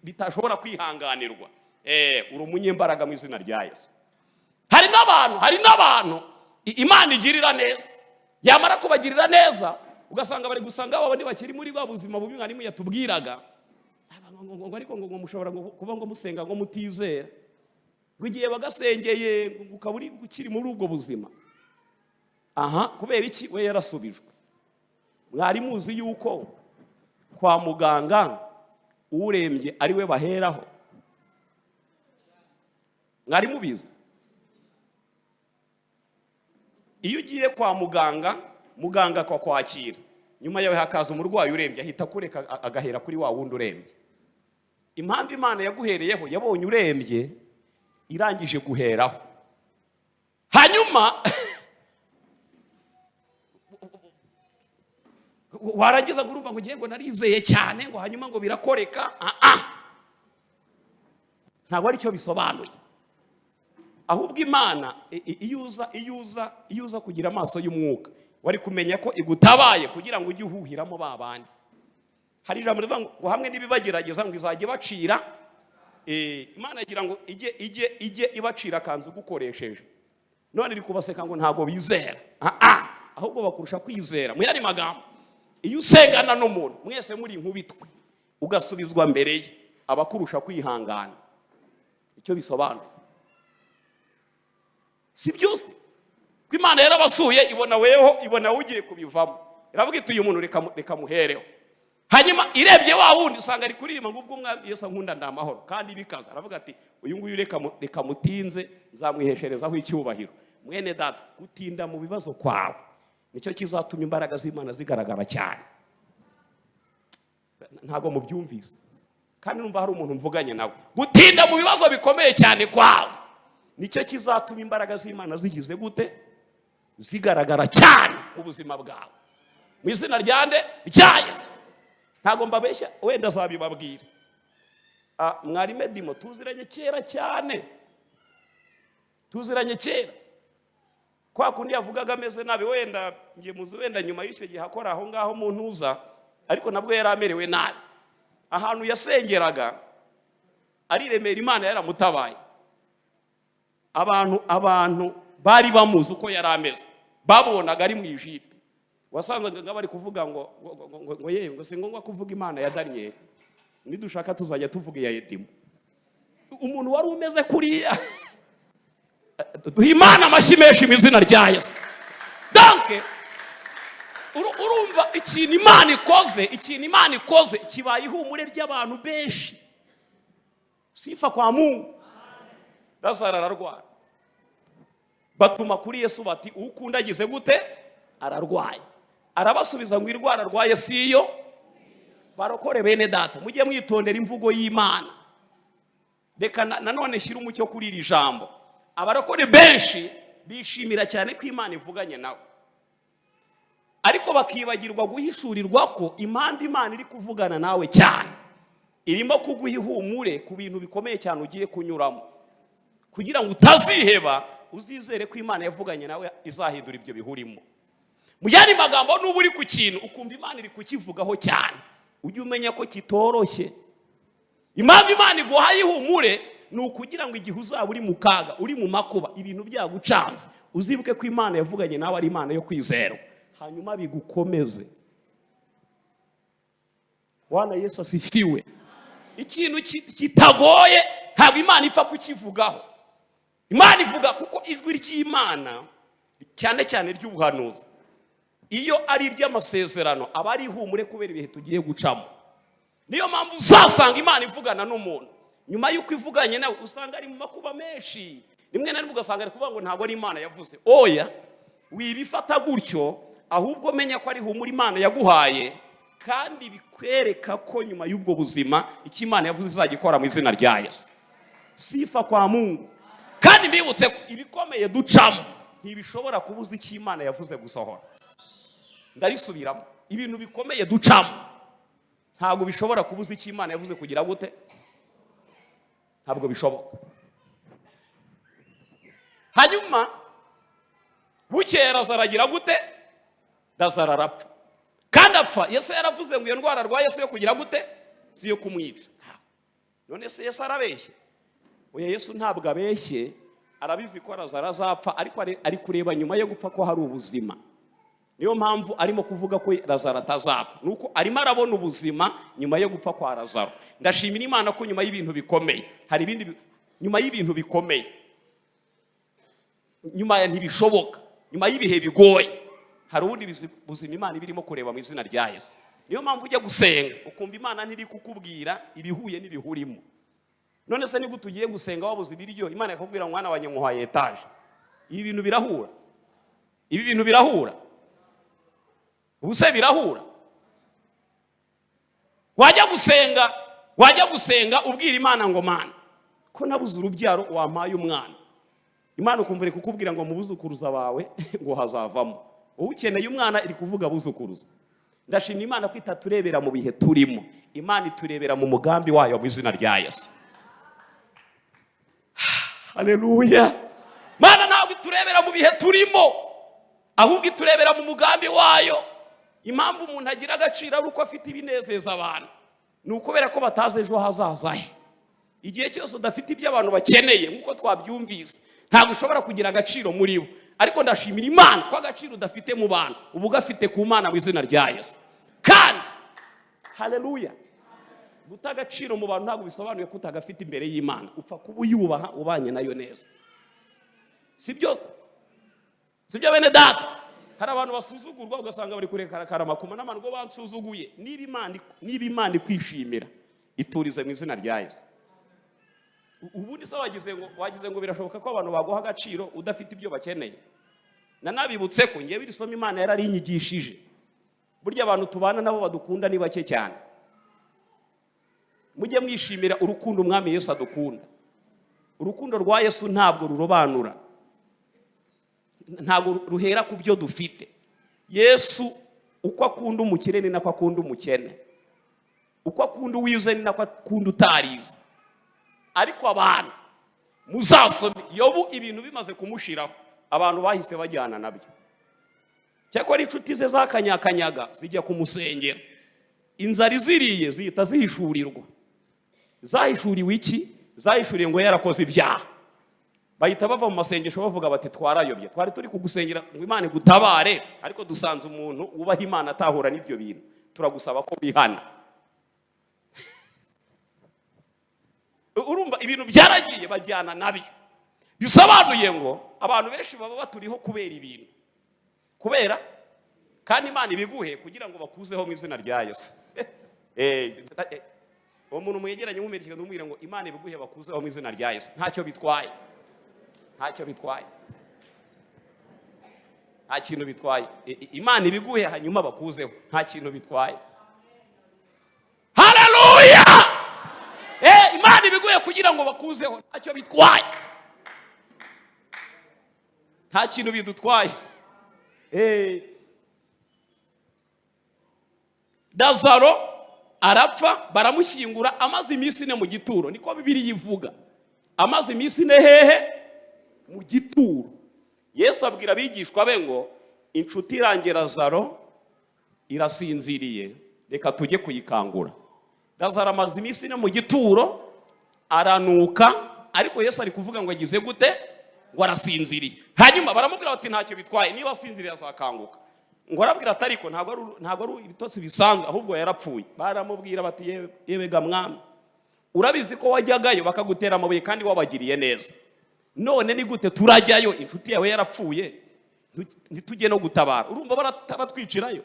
bitashobora kwihanganirwa, uri umunyembaraga mu izina rya Yesu. Hari n'abantu Imana igirira neza, yamara kubagirira neza ugasanga bari gusanga abo bakiri muri bwa buzima bubi mwarimu yatubwiraga. Ngo ariko ngo mushobora kuba ngo musenga ngo mutizera, ngo igihe bagasengeye ukaba uri ukiri muri ubwo buzima. Aha, kubera iki? We yarasubijwe. Mwari muzi yuko kwa muganga urembye ari we baheraho? Mwari mubizi? Iyo ugiye kwa muganga, muganga akakwakira, nyuma yawe hakaza umurwayi urembye, ahita akureka agahera kuri wa wundi urembye. Impamvu Imana yaguhereyeho, yabonye urembye irangije guheraho. Hanyuma warangiza ngo urumva ngo ngiye ngo narizeye cyane, ngo hanyuma ngo birakoreka. Ntabwo aricyo bisobanuye. Ahubwo Imana iyo uza kugira amaso y'umwuka, wari kumenya ko igutabaye kugira ngo ujye uhuhiramo ba bandi. Hari ijambo rivuga ngo hamwe n'ibibagerageza ngo izajya ibacira. Imana igira ngo ijye ibacira akanzu gukoresheje. None iri kubaseka ngo ntabwo bizera. Ahubwo bakurusha kwizera. Mu yandi magambo, iyo usengana n'umuntu mwese muri inkubitwe, ugasubizwa mbere ye, abakurusha kwihangana. Icyo bisobanura si byose. Ko Imana yarabasuye, ibona weho, ibona ugiye kubivamo, iravuga iti uyu muntu reka muhereho. Hanyuma irebye wa wundi usanga ari kuririmba ngo ubwo umwami Yesu ankunda ndamahoro, kandi bikaza. Aravuga ati uyu nguyu reka mutinze, nzamwihesherezaho icyubahiro. Mwene data, gutinda mu bibazo kwawe nicyo kizatuma imbaraga z'Imana zigaragara cyane. Ntabwo mubyumvise. Kandi numva hari umuntu mvuganye nawe, gutinda mu bibazo bikomeye cyane kwawe nicyo kizatuma imbaraga z'Imana zigize gute? Zigaragara cyane mu buzima bwawe, mu izina rya nde? Rya Yesu. Ntabwo mbabeshya, wenda azabibabwira. Mwarimu Edimo tuziranye kera cyane, tuziranye kera. Kwa kundi yavugaga ameze nabi, wenda ngiye muzi, wenda nyuma y'icyo gihe akora aho ngaho mu ntuza, ariko nabwo yari amerewe nabi. Ahantu yasengeraga ari Remera, Imana yaramutabaye. Abantu bari bamuzi uko yari ameze, bamubonaga ari mu ijipe, wasangaga bari kuvuga ngo yewe, ngo si ngombwa kuvuga Imana ya Daniyeli, nidushaka tuzajya tuvuga iya Edimo. Umuntu wari umeze kuriya, duha Imana amashyi menshi mu izina rya Yesu. Donc urumva ikintu Imana ikoze, ikintu Imana ikoze kibaye ihumure ry'abantu benshi. Sifa kwa Mungu. Lazaro ararwara, batuma kuri Yesu bati: "Ukunda agize gute? Ararwaye." Arabasubiza ngo indwara arwaye si iyo. Barokore bene data, mujye mwitondera imvugo y'Imana. Reka nanone shyira umucyo kuri iri jambo. Abarokore benshi bishimira cyane ko Imana ivuganye nawe, ariko bakibagirwa guhishurirwa ko impamvu Imana iri kuvugana nawe cyane, irimo kuguha ihumure ku bintu bikomeye cyane ugiye kunyuramo, kugira ngo utaziheba, uzizere ko Imana yavuganye nawe izahindura ibyo bihurimo. Mu yandi magambo, nuba uri ku kintu ukumva Imana iri kukivugaho cyane, ujye umenya ko kitoroshye. Impamvu Imana iguhaye ihumure ni ukugira ngo igihe uzaba uri mu kaga, uri mu makuba, ibintu byagucanze, uzibuke ko Imana yavuganye nawe ari Imana yo kwizerwa, hanyuma bigukomeze. Bwana Yesu asifiwe. Ikintu kitagoye ntabwo Imana ipfa kukivugaho. Imana ivuga kuko ijwi ry'Imana, cyane cyane ry'ubuhanuzi, iyo ari iry'amasezerano, aba ari ihumure kubera ibihe tugiye gucamo. Niyo mpamvu uzasanga Imana ivugana n'umuntu, nyuma y'uko ivuganye nawe usanga ari mu makuba menshi. Rimwe na rimwe ugasanga ari kuvuga ngo ntabwo ari Imana yavuze. Oya, wibifata gutyo, ahubwo menya ko ari humura Imana yaguhaye, kandi bikwereka ko nyuma y'ubwo buzima icyo Imana yavuze izajya ikora mu izina rya Yesu. Sifa kwa Mungu. Kandi mbibutse ko ibikomeye ducamo ntibishobora kubuza icyo Imana yavuze gusohora. Ndarisubiramo: ibintu bikomeye ducamo ntabwo bishobora kubuza icyo Imana yavuze kugira gute? Ntabwo bishoboka. Hanyuma bukeye Lazaro agira gute? Lazaro arapfa. Kandi apfa Yesu yaravuze ngo iyo ndwara arwaye si iyo kugira gute? Si iyo kumwica. None se Yesu arabeshye? Oya, Yesu ntabwo abeshye. Arabizi ko Lazaro azapfa, ariko ari kureba nyuma yo gupfa ko hari ubuzima. Niyo mpamvu arimo kuvuga ko Lazaro atazapfa, nuko arimo arabona ubuzima nyuma yo gupfa kwa Lazaro. Ndashimira Imana ko nyuma y'ibintu bikomeye hari ibindi nyuma y'ibintu bikomeye, nyuma ya ntibishoboka, nyuma y'ibihe bigoye, hari ubundi buzima Imana iba irimo kureba mu izina rya Yesu. Niyo mpamvu ujya gusenga ukumva Imana ntiri kukubwira ibihuye n'ibihurimo. None se nigute ugiye gusenga wabuze ibiryo, Imana ikakubwira ngo: "Mwana wanjye, nkuhaye etaje"? Ibi bintu birahura? Ibi bintu birahura? Ubu se birahura? Wajya gusenga ubwira Imana ngo: "Mana, ko nabuze urubyaro, wampaye umwana?" Imana ukumva iri kukubwira ngo mu buzukuruza bawe ngo hazavamo. Wowe ukeneye umwana, iri kuvuga abuzukuruza. Ndashima Imana ko itaturebera mu bihe turimo, Imana iturebera mu mugambi wayo mu izina rya Yesu. Haleluya! Mana ntabwo iturebera mu bihe turimo, ahubwo iturebera mu mugambi wayo. Impamvu umuntu agira agaciro ari uko afite ibinezeza abantu, ni ukubera ko batazi ejo hazaza he. Igihe cyose udafite ibyo abantu bakeneye, nk'uko twabyumvise, ntabwo ushobora kugira agaciro muri bo. Ariko ndashimira Imana ko agaciro udafite mu bantu uba ugafite ku Mana mu izina rya Yesu. Kandi haleluya, guta agaciro mu bantu ntabwo bisobanuye ko utagafite imbere y'Imana. Upfa kuba uyubaha, ubanye nayo neza. Si byose, si byo bene data? Hari abantu basuzugurwa, ugasanga bari kurekarakara amakoma n'abantu ngo bansuzuguye. Niba Imana ikwishimira, iturize mu izina rya Yesu. Ubundi se wagize ngo birashoboka ko abantu baguha agaciro udafite ibyo bakeneye? Nanabibutse ko ngewe iri somo Imana yararinyigishije. Burya abantu tubana nabo badukunda ni bake cyane. Mujye mwishimira urukundo Umwami Yesu adukunda. Urukundo rwa Yesu ntabwo rurobanura, ntabwo ruhera ku byo dufite. Yesu uko akunda umukire ni nako akunda umukene, uko akunda uwize ni nako akunda utarize. Ariko abantu muzasome Yobu, ibintu bimaze kumushiraho abantu bahise bajyana nabyo. Cyakora inshuti ze zakanyakanyaga zijya kumusengera, inzara iziriye zihita zihishurirwa. Zahishuriwe iki? Zahishuriye ngo yarakoze ibyaha. Bahita bava mu masengesho bavuga bati: "Twarayobye, twari turi kugusengera ngo Imana igutabare, ariko dusanze umuntu wubaha Imana atahura n'ibyo bintu. Turagusaba ko wihana." Urumva ibintu byaragiye bajyana nabyo. Bisobanuye ngo abantu benshi baba baturiho kubera ibintu, kubera kandi Imana ibiguhe kugira ngo bakuzeho mu izina rya Yesu. Uwo muntu mwegeranye mumwerekeza, umubwira ngo Imana ibiguhe bakuzeho mu izina rya Yesu. Ntacyo bitwaye, ntacyo bitwaye, nta kintu bitwaye. Imana ibiguhe hanyuma bakuzeho, nta kintu bitwaye. Haleluya! Imana ibiguhe kugira ngo bakuzeho, ntacyo bitwaye, nta kintu bidutwaye. Lazaro arapfa, baramushyingura, amaze iminsi 4 mu gituro. Niko Bibiliya ivuga. Amaze iminsi 4 hehe? Mu gituro. Yesu abwira abigishwa be ngo: "Inshuti irangira Lazaro irasinziriye, reka tujye kuyikangura." Lazaro amaze iminsi 4 mu gituro, aranuka, ariko Yesu ari kuvuga ngo agize gute? Ngo arasinziriye. Hanyuma baramubwira bati: "Ntacyo bitwaye, niba asinziriye azakanguka." Ngo arabwira ati: "Ariko ntabwo ari ibitotsi bisanzwe, ahubwo yarapfuye." Baramubwira bati: "Yewega mwami, urabizi ko wajyagayo bakagutera amabuye kandi wabagiriye neza. None ni gute turajyayo inshuti yawe yarapfuye, ntitujye no gutabara? Urumva baratwicirayo."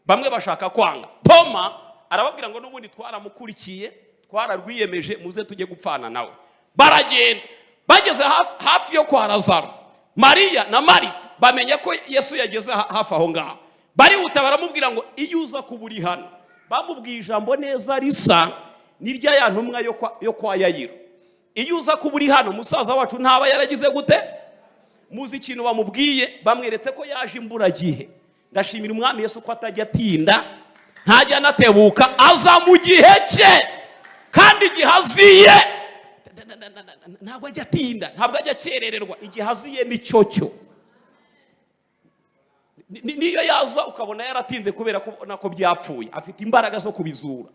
Bamwe bashaka kwanga. Toma arababwira ngo: "N'ubundi twaramukurikiye, twararwiyemeje, muze tujye gupfana nawe." Baragenda, bageze hafi yo kwa Lazaro, Mariya na Marita bamenya ko Yesu yageze hafi aho ngaho. Barihuta baramubwira ngo: "Iyo uza kuba uri hano." Bamubwiye ijambo neza risa n'irya ya ntumwa yo kwa Yayiro: "Iyo uza kuba uri hano, musaza wacu ntaba yaragize gute?" Muzi ikintu bamubwiye? Bamweretse ko yaje imburagihe. Ndashimira Umwami Yesu ko atajya atinda, ntajya anatebuka, aza mu gihe cye kandi igihe aziye ntabwo ajya atinda, ntabwo ajya akerererwa. Igihe aziye ni cyo cyo. Niyo yaza ukabona yaratinze kubera ko ubona ko byapfuye, afite imbaraga zo kubizura.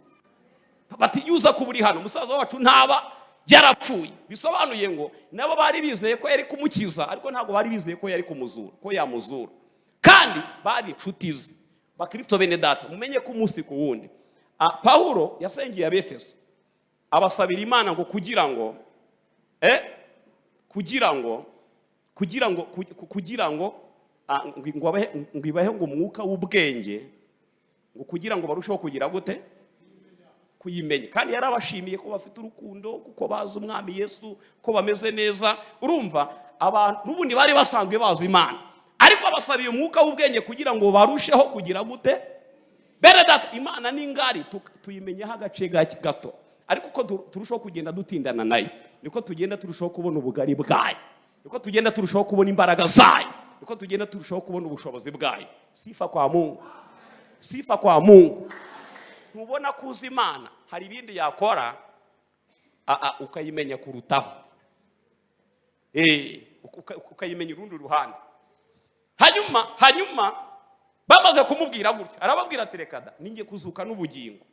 Bati: "Iyo uza kuba uri hano, musaza wacu ntaba yarapfuye." Bisobanuye ngo nabo bari bizeye ko yari kumukiza, ariko ntabwo bari bizeye ko yari kumuzura, ko yamuzura, kandi bari inshuti ze. Bakristo bene data, mumenye ko umunsi ku wundi Pawulo yasengeye Abefeso, abasabira Imana ngo kugira ngo ngo ibahe ngo umwuka w'ubwenge, ngo kugira ngo barusheho kugira gute? Kuyimenya. Kandi yarabashimiye ko bafite urukundo, kuko bazi Umwami Yesu, ko bameze neza. Urumva abantu n'ubundi bari basanzwe bazi Imana, ariko abasabiye umwuka w'ubwenge kugira ngo barusheho kugira gute? Bene data, Imana ni ngari, tuyimenyeho agace gato, ariko uko turushaho kugenda dutindana nayo, niko tugenda turushaho kubona ubugari bwayo, niko tugenda turushaho kubona imbaraga zayo, niko tugenda turushaho kubona ubushobozi bwayo. Sifa kwa Mungu, sifa kwa Mungu. Ntubona ko uzi Imana hari ibindi yakora ukayimenya kurutaho, ukayimenya urundi ruhande. Hanyuma bamaze kumubwira gutyo, arababwira ati: "Reka da, ninjye kuzuka n'ubugingo,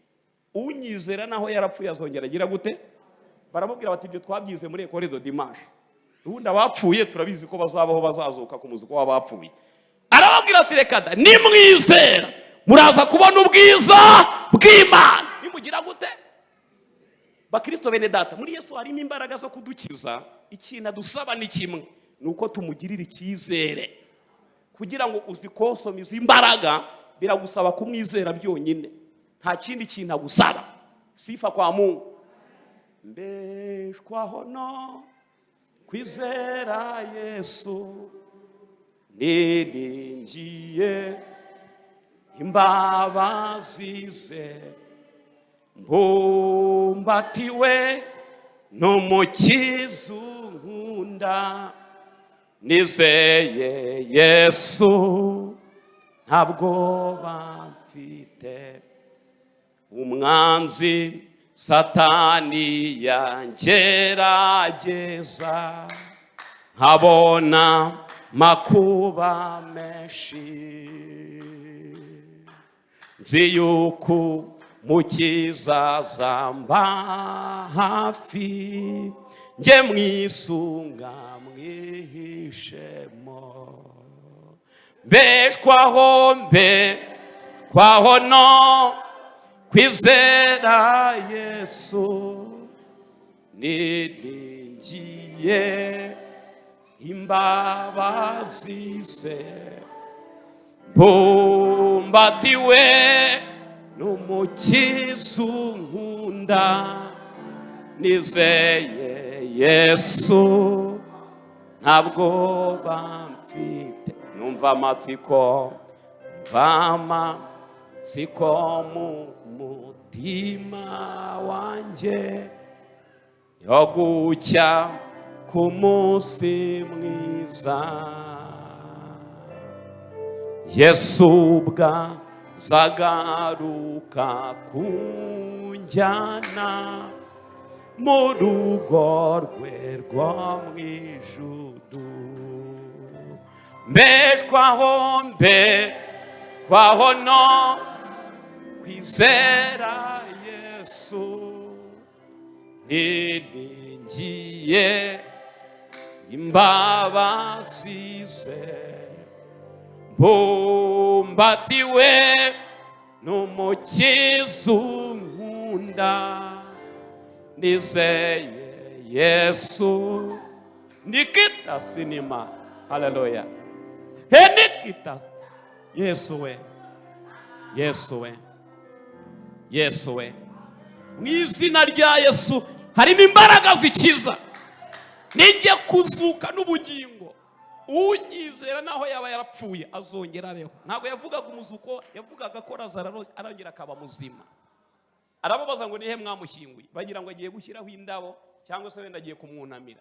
unyizera naho yarapfuye azongera agira gute?" Baramubwira bati: "Ibyo twabyize muri école de dimanche, ubundi abapfuye turabizi ko bazabaho, bazazuka ku muzuko w'abapfuye." Arababwira ati: "Reka da, nimwizera muraza kubona ubwiza bw'Imana." Nimugira gute? Bakristo bene data, muri Yesu harimo imbaraga zo kudukiza. Ikintu adusaba ni kimwe, ni uko tumugirira icyizere. Kugira ngo uzikosome izi mbaraga, biragusaba kumwizera byonyine, nta kindi kintu agusaba. Sifa kwa Mungu. Mbeshwaho no kwizera Yesu, niringiye imbabazi ze. Mbumbatiwe n'Umukiza unkunda, nizeye Yesu, ntabwo mfite. Umwanzi Satani yangerageza, nkabona makuba menshi, nzi yuko Mukiza azamba hafi, njye mwisunga mwihishemo. Mbeshwaho, mbeshwaho no kwizera Yesu, niringiye imbabazi ze. Mbumbatiwe n'Umukiza unkunda, nizeye Yesu, ntabwo bamfite. Numva amatsiko, mva amatsiko mu mutima wanjye yo gucya ku munsi mwiza, Yesu ubwa zagaruka kunjyana mu rugo rwe rwo mu ijuru. Mbeshwaho, mbeshwaho no kwizera Yesu, niringiye imbabazi ze. Mbumbatiwe n'Umukiza unkunda, nizeye Yesu. Nikita sinima, haleluya. Henikita Yesu we, Yesu we, Yesu we! Mu izina rya Yesu harimo imbaraga zikiza. Nijye kuzuka n'ubugingo, unyizera naho yaba yarapfuye azongera abeho. Ntabwo yavugaga umuzuko, yavugaga ko Lazaro arongera akaba muzima. Arababaza ngo: "Nihe mwamushyinguye?" Bagira ngo agiye gushyiraho indabo cyangwa se wenda agiye kumwunamira.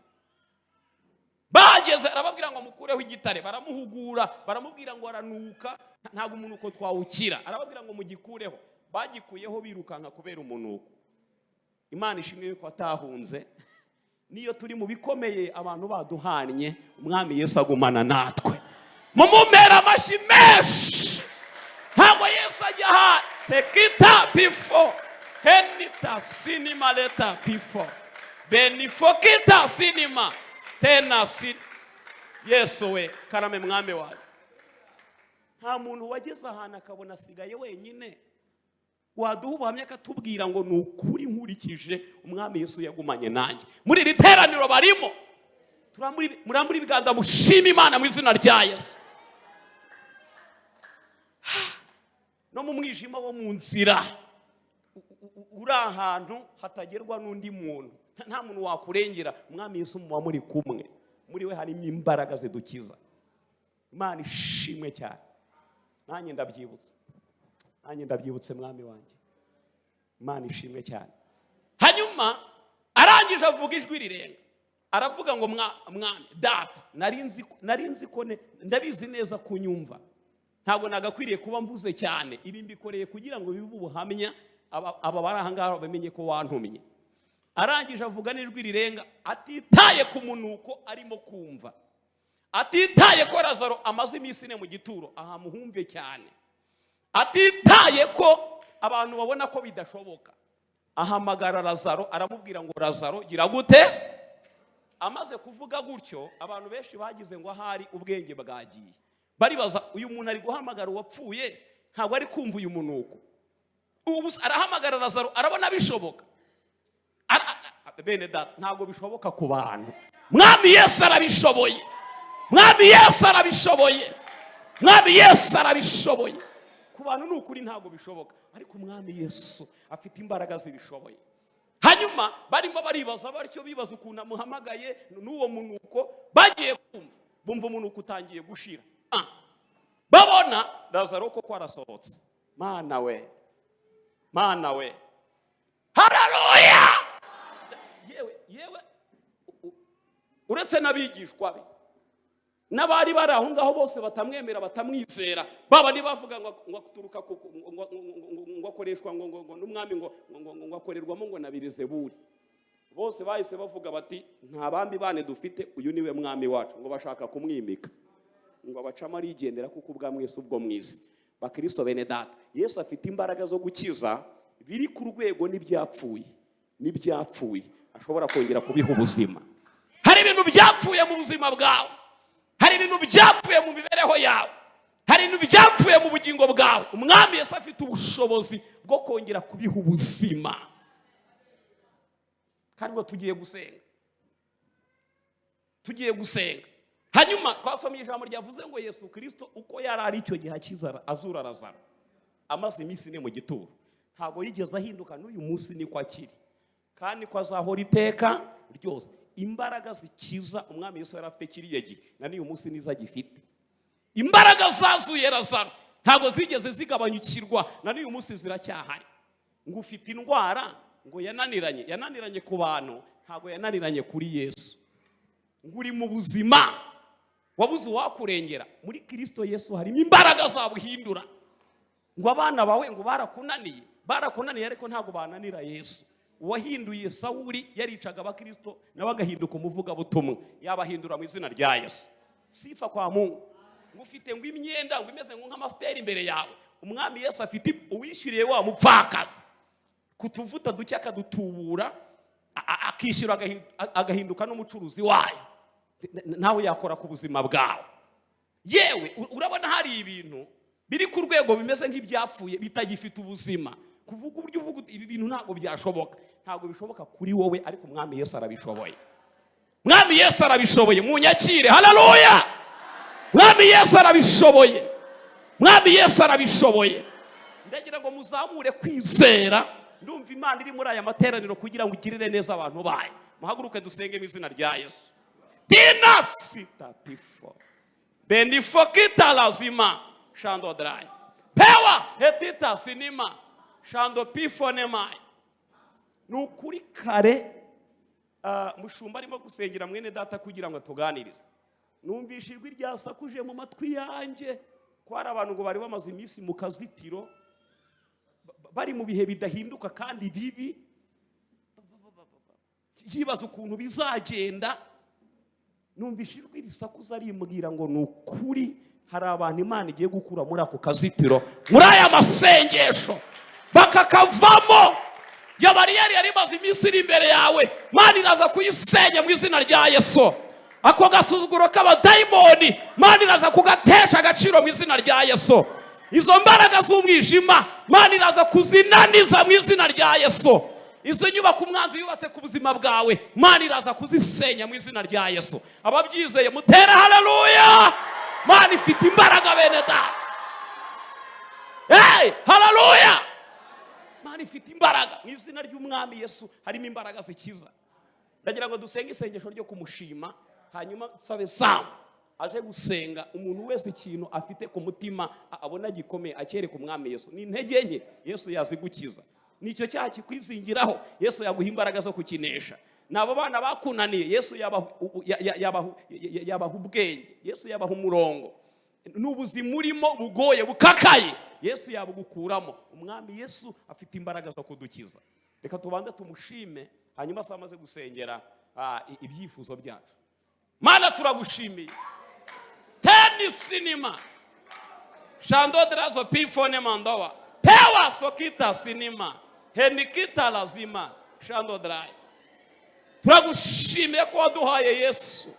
Bageze arababwira ngo: "Mukureho igitare." Baramuhugura, baramubwira ngo: "Aranuka, ntabwo umunuko twawukira." Arababwira ngo: "Mugikureho." Bagikuyeho birukanka kubera umunuko. Imana ishimwe yuko atahunze. Niyo turi mu bikomeye, abantu baduhannye, Umwami Yesu agumana natwe. Mumumera amashyi menshi. Ntabwo Yesu ajya aha tekita bifo henita sinima leta bifo benifokita sinima tena si. Yesu we, karame mwami wawe! Nta muntu wageze ahantu akabona asigaye wenyine waduha ubuhamya akatubwira ngo: "Ni ukuri, nkurikije Umwami Yesu yagumanye nanjye." Muri iri teraniro barimo. Murambure ibiganza, mushima Imana mu izina rya Yesu. No mu mwijima wo mu nzira, uri ahantu hatagerwa n'undi muntu, nta muntu wakurengera, Umwami Yesu muba muri kumwe. Muri we harimo imbaraga zidukiza. Imana ishimwe cyane. Nanjye ndabyibutse, nanjye ndabyibutse, mwami wanjye. Imana ishimwe cyane. Hanyuma arangije avuga ijwi rirenga, aravuga ngo: "Mwami Data, nari nzi ko ndabizi neza kunyumva. Ntabwo nagakwiriye kuba mvuze cyane. Ibi mbikoreye kugira ngo bibe ubuhamya, aba bari aha ngaha bamenye ko wantumye." Arangije avuga n'ijwi rirenga, atitaye ku munuko arimo kumva, atitaye ko Lazaro amaze iminsi 4 mu gituro, aha muhumve cyane, atitaye ko abantu babona ko bidashoboka. Ahamagara Lazaro, aramubwira ngo: "Lazaro, gira gute?" Amaze kuvuga gutyo, abantu benshi bagize ngo ahari ubwenge bwagiye. Baribaza: uyu muntu ari guhamagara uwapfuye, ntabwo ari kumva uyu munuko? Ubu arahamagara Lazaro, arabona bishoboka? Bene data, ntabwo bishoboka ku bantu. Mwami Yesu arabishoboye, Mwami Yesu arabishoboye, Mwami Yesu arabishoboye. Ku bantu ni ukuri ntabwo bishoboka, ariko Umwami Yesu afite imbaraga zibishoboye. Hanyuma barimo baribaza batyo, bibaza ukuntu amuhamagaye n'uwo munuko. Bagiye kumva, bumva umunuko utangiye gushira. Babona Lazaro koko arasohotse. Mana we, Mana we! Haleluya! Yewe yewe, uretse n'abigishwa be n'abari bari aho ngaho bose batamwemera, batamwizera, baba bavuga ngo aturuka ngo akoreshwa ngo n'umwami ngo akorerwamo ngo na Birizeburi, bose bahise bavuga bati: "Nta bami bane dufite, uyu niwe mwami wacu." Ngo bashaka kumwimika, ngo abacamo arigendera, kuko ubwa mwese ubwo mu isi. Bakristo bene data, Yesu afite imbaraga zo gukiza biri ku rwego n'ibyapfuye ashobora kongera kubiha ubuzima. Hari ibintu byapfuye mu buzima bwawe, hari ibintu byapfuye mu mibereho yawe, hari ibintu byapfuye mu bugingo bwawe. Umwami Yesu afite ubushobozi bwo kongera kubiha ubuzima. Kandi ngo tugiye gusenga, tugiye gusenga. Hanyuma twasomye ijambo ryavuze ngo Yesu Kirisito uko yari ari icyo gihe akiza, azura Lazaro amaze iminsi 4 mu gituro, ntabwo yigeze ahinduka. N'uyu munsi niko akiri kandi ko azahora iteka ryose. Imbaraga zikiza umwami Yesu yari afite kiriya gihe, na n'uyu munsi nizo agifite. Imbaraga zazuye Lazaro ntabwo zigeze zigabanyukirwa, na n'uyu munsi ziracyahari. Ngo ufite indwara ngo yananiranye, yananiranye ku bantu, ntabwo yananiranye kuri Yesu. Ngo uri mu buzima wabuze uwakurengera, muri Kirisito Yesu harimo imbaraga zabuhindura. Ngo abana bawe ngo barakunaniye, barakunaniye, ariko ntabwo bananira Yesu. Uwahinduye Sawuri yaricaga abakirisito, nawe agahinduka umuvugabutumwa, yabahindura mu izina rya Yesu. Sifa kwa Mungu. Ngo ufite ngo imyenda ngo imeze ngo nk'amasiteri imbere yawe, umwami Yesu afite uwishyuriye wa mupfakazi kutuvuta duke akadutubura, akishyura, agahinduka n'umucuruzi wayo, nawe yakora ku buzima bwawe. Yewe, urabona hari ibintu biri ku rwego bimeze nk'ibyapfuye, bitagifite ubuzima, kuvuga uburyo uvuga uti, "Ibi bintu ntabwo byashoboka." Ntabwo bishoboka kuri wowe, ariko umwami Yesu arabishoboye. Mwami Yesu arabishoboye. Munyakire, haleluya! Mwami Yesu arabishoboye, mwami Yesu arabishoboye. Ndagira ngo muzamure kwizera. Ndumva Imana iri muri aya materaniro kugira ngo igirire neza abantu bayo. Muhaguruke dusenge mu izina rya Yesu. Tina sita pifo benifokita lazima shando drai pewa hetita sinima shando pifo nemai. Ni ukuri kare, mushumba arimo gusengera mwene data kugira ngo atuganirize, numvishe ijwi ryasakuje mu matwi yanjye ko hari abantu ngo bari bamaze iminsi mu kazitiro, bari mu bihe bidahinduka kandi bibi, yibaza ukuntu bizagenda. Numvishe ijwi risakuza rimbwira ngo ni ukuri hari abantu Imana igiye gukura muri ako kazitiro muri aya masengesho, bakakavamo. Ya bariyeri yari imaze iminsi iri imbere yawe, Mana iraza kuyisenya mu izina rya Yesu. Ako gasuzuguro k'abadayimoni, Mana iraza kugatesha agaciro mu izina rya Yesu. Izo mbaraga z'umwijima, Mana iraza kuzinaniza mu izina rya Yesu. Izo nyubako umwanzi yubatse ku buzima bwawe, Mana iraza kuzisenya mu izina rya Yesu. Ababyizeye mutere haleluya! Mana ifite imbaraga, bene data. Hey, haleluya! Mana ifite imbaraga. Mu izina ry'umwami Yesu harimo imbaraga zikiza. Ndagira ngo dusenge isengesho ryo kumushima, hanyuma nsabe Samu aje gusenga. Umuntu wese ikintu afite ku mutima abona gikomeye, acyereka umwami Yesu. Ni intege nke, Yesu yazigukiza. Nicyo cyaha kikwizingiraho, Yesu yaguha imbaraga zo kukinesha. Ni abo bana bakunaniye, Yesu yabaha ubwenge, Yesu yabaha umurongo. Ni ubuzima urimo bugoye, bukakaye, Yesu yabugukuramo. Umwami Yesu afite imbaraga zo kudukiza. Reka tubanze tumushime, hanyuma se amaze gusengera ibyifuzo byacu. Mana, turagushimiye. Teni sinima shandodrazo pifone mandowa pewa sokita sinima henikita lazima shandodrai. Turagushimiye ko waduhaye Yesu,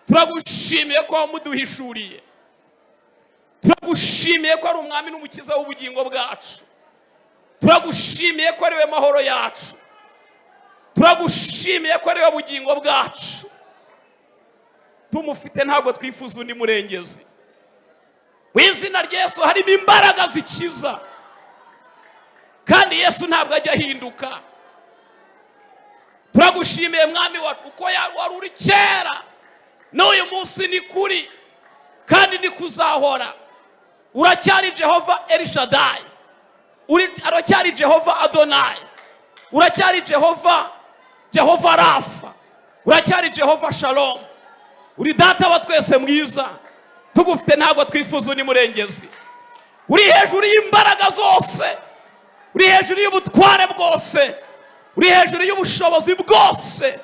turagushimiye ko wamuduhishuriye, turagushimiye ko ari umwami n'umukiza w'ubugingo bwacu, turagushimiye ko ari we mahoro yacu, turagushimiye ko ari we bugingo bwacu. Tumufite ntabwo twifuza undi murengezi. Mu izina rya Yesu harimo imbaraga zikiza, kandi Yesu ntabwo ajya ahinduka. Turagushimiye mwami wacu, uko wari uri kera n'uyu munsi ni kuri kandi ni kuzahora. Uracyari Jehova Elishadayi, uracyari Jehova Adonayi. Uracyari Jehova, Jehova Rafa, uracyari Jehova Shalom. Uri Data wa twese mwiza, tugufite ntabwo twifuza undi murengezi. Uri hejuru y'imbaraga zose, uri hejuru y'ubutware bwose, uri hejuru y'ubushobozi bwose,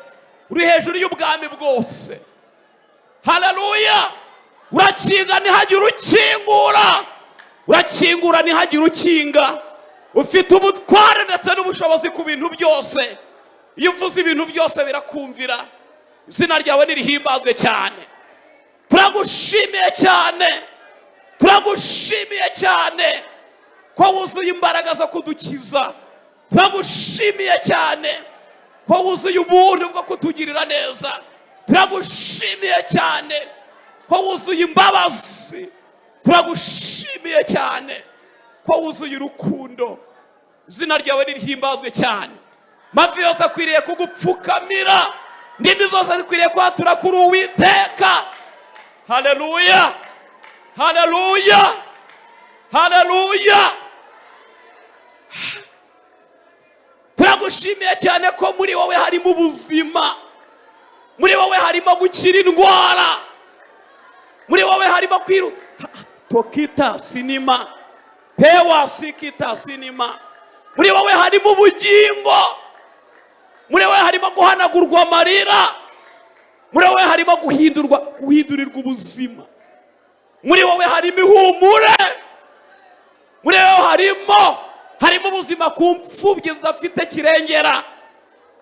uri hejuru y'ubwami bwose. Haleluya! Urakinga ntihagire ukingura, urakingura ntihagire ukinga. Ufite ubutware ndetse n'ubushobozi ku bintu byose. Iyo uvuze ibintu byose birakumvira. Izina ryawe nirihimbazwe cyane. Turagushimiye cyane, turagushimiye cyane ko wuzuye imbaraga zo kudukiza. Turagushimiye cyane ko wuzuye ubuntu bwo kutugirira neza. Turagushimiye cyane ko wuzuye imbabazi. Turagushimiye cyane ko wuzuye urukundo. Izina ryawe ririhimbazwe cyane. Mavi yose akwiriye kugupfukamira, indimi zose zikwiriye kwatura kuri Uwiteka. Haleluya, haleluya, haleluya! Turagushimiye cyane ko muri wowe harimo ubuzima, muri wowe harimo gukira indwara, muri wowe harimo kwiru tokita sinima pewa sikita sinima, muri wowe harimo ubugingo, muri wowe harimo guhanagurwa amarira, muri wowe harimo guhindurirwa ubuzima, muri wowe harimo ihumure, muri wowe harimo ubuzima ku mfubyi zidafite kirengera,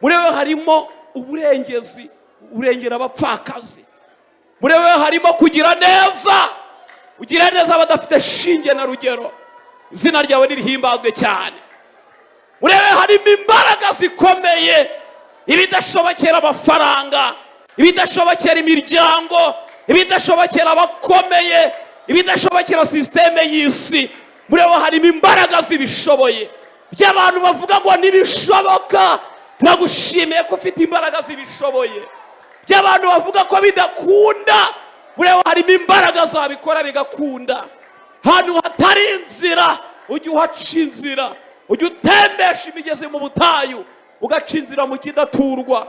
muri wowe harimo uburengezi, urengera abapfakazi, muri wowe harimo kugira neza, ugira neza abadafite shinge na rugero. Izina ryawe nirihimbazwe cyane. Muri wowe harimo imbaraga zikomeye, ibidashobokera amafaranga, ibidashobokera imiryango, ibidashobokera abakomeye, ibidashobokera sisiteme y'isi. Muri wowe harimo imbaraga zibishoboye. By'abantu bavuga ngo ntibishoboka, turagushimiye ko ufite imbaraga zibishoboye. By'abantu bavuga ko bidakunda, muri wowe harimo imbaraga zabikora bigakunda. Ahantu hatari inzira ujye uhaca inzira, ujye utembesha imigezi mu butayu, ugaca inzira mu kidaturwa.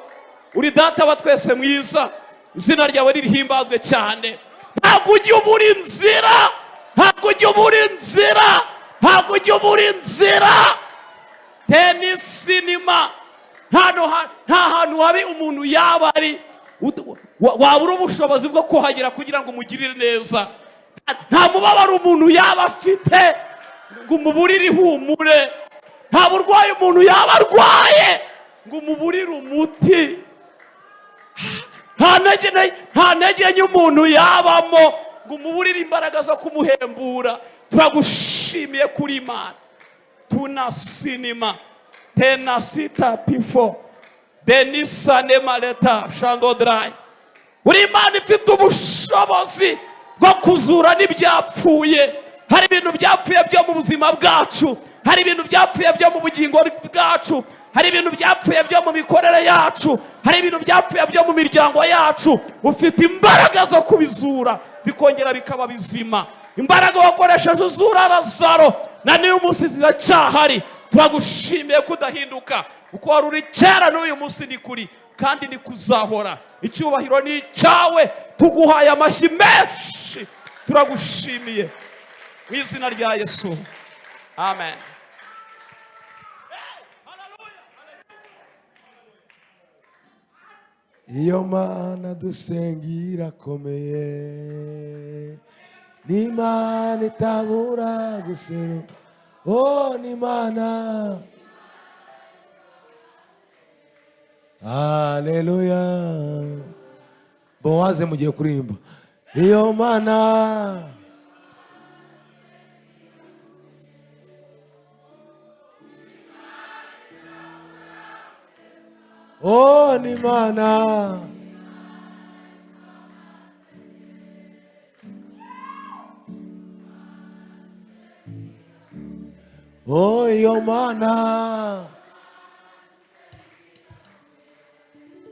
Uri Data wa twese mwiza, izina ryawe ririhimbazwe cyane. Ntabwo ujya ubura inzira, ntabwo ujya ubura inzira, ntabwo ujya ubura inzira. Tenisinima, nta hantu habi umuntu yaba ari wabura ubushobozi bwo kuhagera kugira ngo umugirire neza. Nta mubabaro umuntu yaba afite ngo umuburire ihumure, nta burwayi umuntu yaba arwaye ngo umuburire umuti, nta ntege nke umuntu yabamo ngo umuburire imbaraga zo kumuhembura. Turagushimiye kuri Imana. Tuna sinima tena sita pifo denisa nemaleta shandodrayi. Uri Imana ifite ubushobozi bwo kuzura n'ibyapfuye. Hari ibintu byapfuye byo mu buzima bwacu, hari ibintu byapfuye byo mu bugingo bwacu, hari ibintu byapfuye byo mu mikorere yacu, hari ibintu byapfuye byo mu miryango yacu. Ufite imbaraga zo kubizura zikongera bikaba bizima. Imbaraga wakoresheje uzura Lazaro na n'uyu munsi ziracyahari. Turagushimiye kudahinduka, uko wari uri kera n'uyu munsi ni kuri, kandi ni kuzahora. Icyubahiro ni icyawe, tuguhaye amashyi menshi, turagushimiye mu izina rya Yesu, amen. Iyo Mana dusenga irakomeye, ni Imana itabura guseruka. Oh, ni Imana. Haleluya. Bowaze mugiye kuririmba iyo Mana. Oh, ni Imana. Oh, iyo Mana.